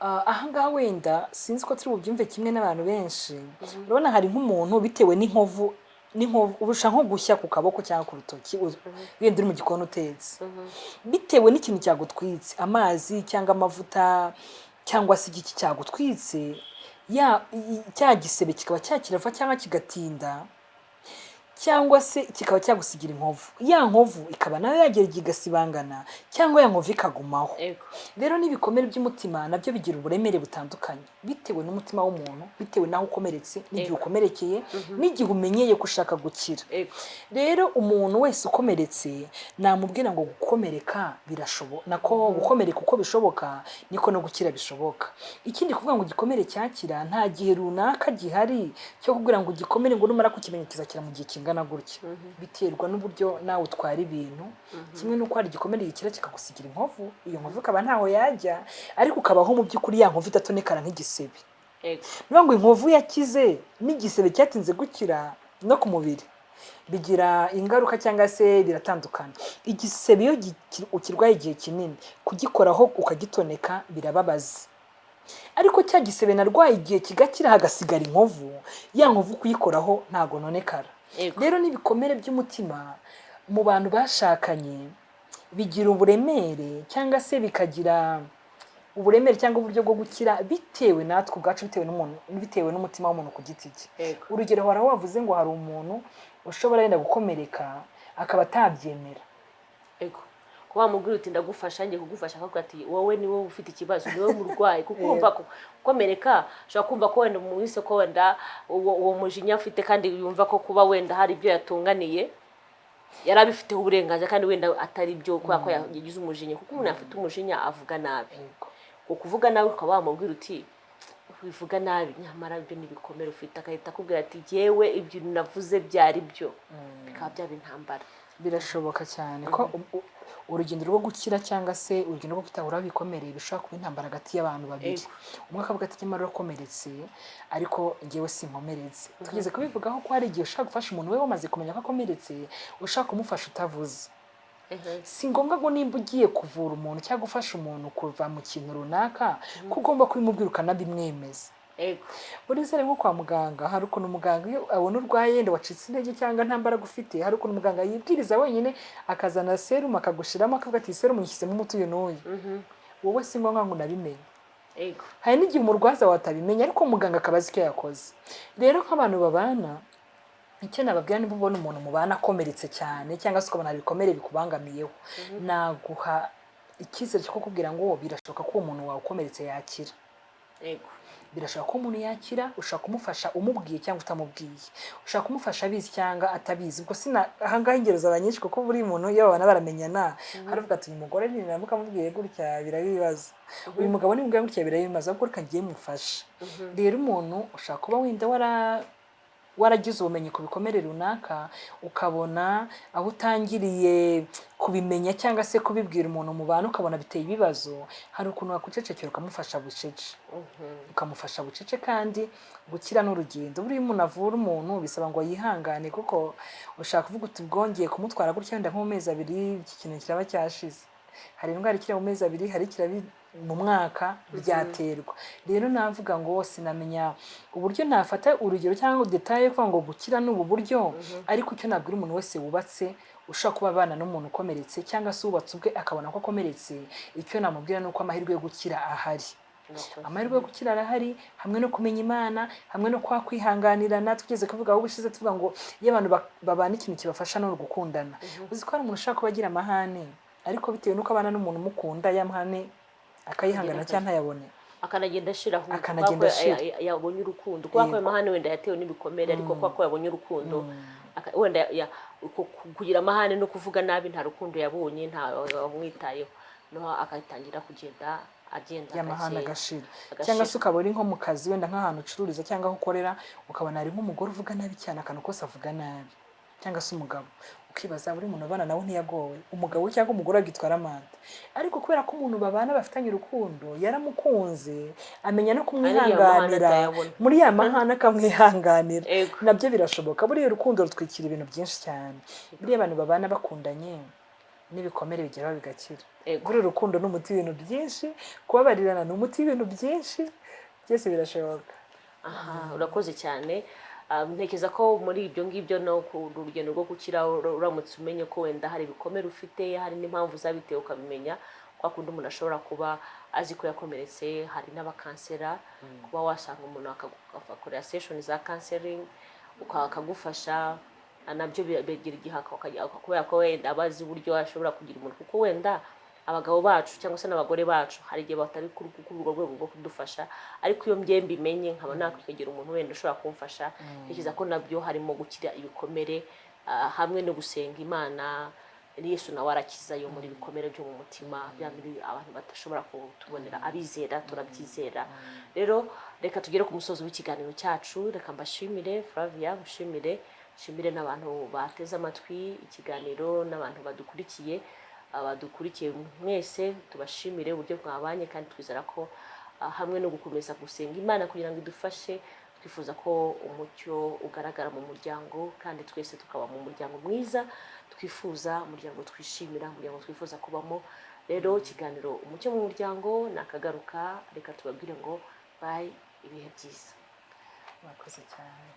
Ahangaha wenda sinzi ko turi bubyumve kimwe n'abantu benshi. Urabona hari nk'umuntu bitewe n'inkovu urusha nko gushya ku kaboko cyangwa ku rutoki, wenda uri mu gikoni utetse, bitewe n'ikintu cyagutwitse, amazi cyangwa amavuta cyangwa se igiki cyagutwitse, cya gisebe kikaba cyakirava cyangwa kigatinda, cyangwa se kikaba cyagusigira inkovu, ya nkovu ikaba nayo yagera igihe igasibangana cyangwa ya nkovu ikagumaho. Rero n'ibikomere by'umutima nabyo bigira uburemere butandukanye bitewe n'umutima w'umuntu, bitewe n'aho ukomeretse, n'igihe ukomerekeye, n'igihe umenyeye ko ushaka gukira. Rero umuntu wese ukomeretse namubwira ngo gukomereka birashoboka, nako gukomereka uko bishoboka niko no gukira bishoboka. Ikindi, kuvuga ngo igikomere cyakira, nta gihe runaka gihari cyo kubwira ngo igikomere ngo numara kukimenya kizakira mu gihe kingana gutya. Biterwa n'uburyo nawe utwara ibintu. Kimwe n'uko hari igikomere gikira kikagusigira inkovu, iyo nkovu ikaba ntaho yajya, ariko ukabaho mu by'ukuri ya nkovu idatonekara nk'igisebe. Niyo ngo inkovu yakize n'igisebe cyatinze gukira no ku mubiri bigira ingaruka cyangwa se biratandukana. Igisebe iyo ukirwaye igihe kinini, kugikoraho ukagitoneka birababaza. Ariko cya gisebe narwaye, igihe kigakira hagasigara inkovu, ya nkovu kuyikoraho ntago nonekara. Rero n'ibikomere by'umutima mu bantu bashakanye bigira uburemere, cyangwa se bikagira uburemere cyangwa uburyo bwo gukira bitewe natwe ubwacu, bitewe n'umuntu, bitewe n'umutima w'umuntu ku giti cye. Urugero, hari aho wavuze ngo hari umuntu ushobora wenda gukomereka akaba atabyemera. Ego, kuba wamubwira uti: "Ndagufasha, ngiye kugufasha," akavuga ati: "Wowe ni wowe ufite ikibazo, ni wowe murwayi." Kuko urumva ko gukomereka, ushobora kumva ko wenda mu ko wenda uwo mujinya afite, kandi yumva ko kuba wenda hari ibyo yatunganiye yari abifiteho uburenganzira, kandi wenda atari byo, kubera ko yagize umujinya. Kuko umuntu afite umujinya avuga nabi. Ukuvuga nabi, ukaba wamubwira uti: "Wivuga nabi," nyamara ibyo ni ibikomere ufite. Agahita akubwira ati: "Jyewe ibyo navuze byari byo," bikaba byaba intambara. Birashoboka cyane ko urugendo rwo gukira cyangwa se urugendo rwo kwitahura ibikomere bishobora kuba intambara hagati y'abantu babiri. Umwe akavuga ati: "Nyamara urakomeretse, ariko njyewe sinkomeretse." Tugeze kubivugaho ko hari igihe ushobora gufasha umuntu we wamaze kumenya ko akomeretse, ushaka kumufasha utavuze. Si ngombwa ngo nimba ugiye kuvura umuntu cyangwa gufasha umuntu kuva mu kintu runaka, ko ugomba kubimubwira ukanabimwemeza. Muri zere nko kwa muganga, hari ukuntu muganga iyo abona urwaye, yenda wacitse intege cyangwa nta mbaraga ufite, hari ukuntu muganga yibwiriza wenyine akazana serumu akagushiramo, akavuga ati: "Serumu nyishyizemo umuti uyu n'uyu." Wowe si ngombwa ngo unabimenye. Hari n'igihe umurwaza watabimenya, ariko muganga akaba azi icyo yakoze. Rero nk'abantu babana, icyo nababwira, niba ubona umuntu mubana akomeretse cyane, cyangwa se ukabona hari ibikomere bikubangamiyeho, naguha icyizere cyo kukubwira ngo birashoboka ko uwo muntu wawe ukomeretse yakira. Birashoboka ko umuntu yakira. Ushobora kumufasha umubwiye cyangwa utamubwiye, ushobora kumufasha abizi cyangwa atabizi. Ubwo sina ahangaha ingero zaba nyinshi, kuko buri muntu iyo babana baramenyana. Haravuga ati: "Uyu mugore niramuka amubwiye gutya biraba ibibazo, uyu mugabo nimubwiye gutya biraba ibibazo, ahubwo reka ngiye mufashe." Rero umuntu ushobora kuba wenda waragize ubumenyi ku bikomere runaka, ukabona aho utangiriye kubimenya cyangwa se kubibwira umuntu mubana ukabona biteye ibibazo, hari ukuntu wakwicecekera ukamufasha bucece, ukamufasha bucece. Kandi gukira n'urugendo. Buriya umuntu avura umuntu bisaba ngo yihangane, kuko ushaka kuvuga uti: "Bwongeye kumutwara gutya, wenda nko mu mezi 2 iki kintu kiraba cyashize." Hari indwara ikira mu mezi 2, hari ikira mu mwaka, byaterwa. Rero navuga ngo sinamenya uburyo nafata urugero cyangwa détail kuvuga ngo gukira ni ubu buryo, ariko icyo nabwira umuntu wese wubatse ushobora kuba abana n'umuntu ukomeretse, cyangwa se wubatse ubwe akabona ko akomeretse, icyo namubwira ni uko amahirwe yo gukira ahari. Amahirwe yo gukira arahari, hamwe no kumenya Imana, hamwe no kwa kwihanganirana. Tugeze kuvuga aho ubushize tuvuga ngo iyo abantu babana, ikintu kibafasha ni ugukundana. Uzi ko hari umuntu ushaka kuba agira amahane, ariko bitewe n'uko abana n'umuntu umukunda, ya mahane akayihangana cyangwa ntayabone. Akanagenda ashira ahubwo. Akanagenda kubera ko ashira. Yabonye urukundo, kubera ko ayo mahane wenda yatewe n'ibikomere, ariko kubera ko yabonye urukundo, wenda kugira amahane no kuvuga nabi, nta rukundo yabonye, nta wamwitayeho, noneho agatangira kugenda agenda y'amahane gakeya. Agashira. Agashira. Cyangwa se ukaba uri nko mu kazi, wenda nk'ahantu ucururiza cyangwa aho ukorera, ukabona hari nk'umugore uvuga nabi cyane, akantu kose avuga nabi, cyangwa se umugabo, ukibaza buri muntu ubana nawe ntiyagowe, umugabo cyangwa umugore agitwara amande, ariko kubera ko umuntu babana bafitanye urukundo, yaramukunze, amenya no kumwihanganira atayabona. Muri ya mahane akamwihanganira. Nabyo birashoboka. Buriya urukundo rutwikira ibintu byinshi cyane. Buriya abantu babana bakundanye, n'ibikomere bigeraho bigakira. Buriya urukundo ni umuti w'ibintu byinshi, kubabarirana ni umuti w'ibintu byinshi, byose birashoboka. Aha, urakoze cyane. Ntekereza ko muri ibyo ngibyo no ku rugendo rwo gukira, uramutse umenye ko wenda hari ibikomere ufite, hari n'impamvu zabitewe, ukabimenya, kwa kundi umuntu ashobora kuba azi ko yakomeretse, hari n'abacounsellor, kuba wasanga umuntu akagukorera session za counseling, akagufasha, nabyo bigira igihe kubera ko wenda aba azi uburyo ashobora kugira umuntu, kuko wenda abagabo bacu cyangwa se n'abagore bacu hari igihe batari kuri urwo rwego rwo kudufasha. Ariko iyo mbyembi mbimenye, nkaba nakwegera umuntu wenda ushobora kumfasha, ntekereza ko nabyo harimo gukira ibikomere, hamwe no gusenga Imana. Yesu nawe arakiza yo muri ibikomere byo mu mutima, bya bindi abantu badashobora kutubonera. Abizera turabyizera. Rero reka tugere ku musozo w'ikiganiro cyacu. Reka mbashimire, Flavia, mushimire, nshimire n'abantu bateze amatwi ikiganiro n'abantu badukurikiye. Abadukurikiye mwese tubashimire uburyo mwabanye, kandi twizera ko hamwe no gukomeza gusenga Imana kugira ngo idufashe, twifuza ko umucyo ugaragara mu muryango, kandi twese tukaba mu muryango mwiza twifuza, umuryango twishimira, umuryango twifuza kubamo. Rero ikiganiro Umucyo mu Muryango nakagaruka. Reka tubabwire ngo bye, ibihe byiza. Murakoze cyane.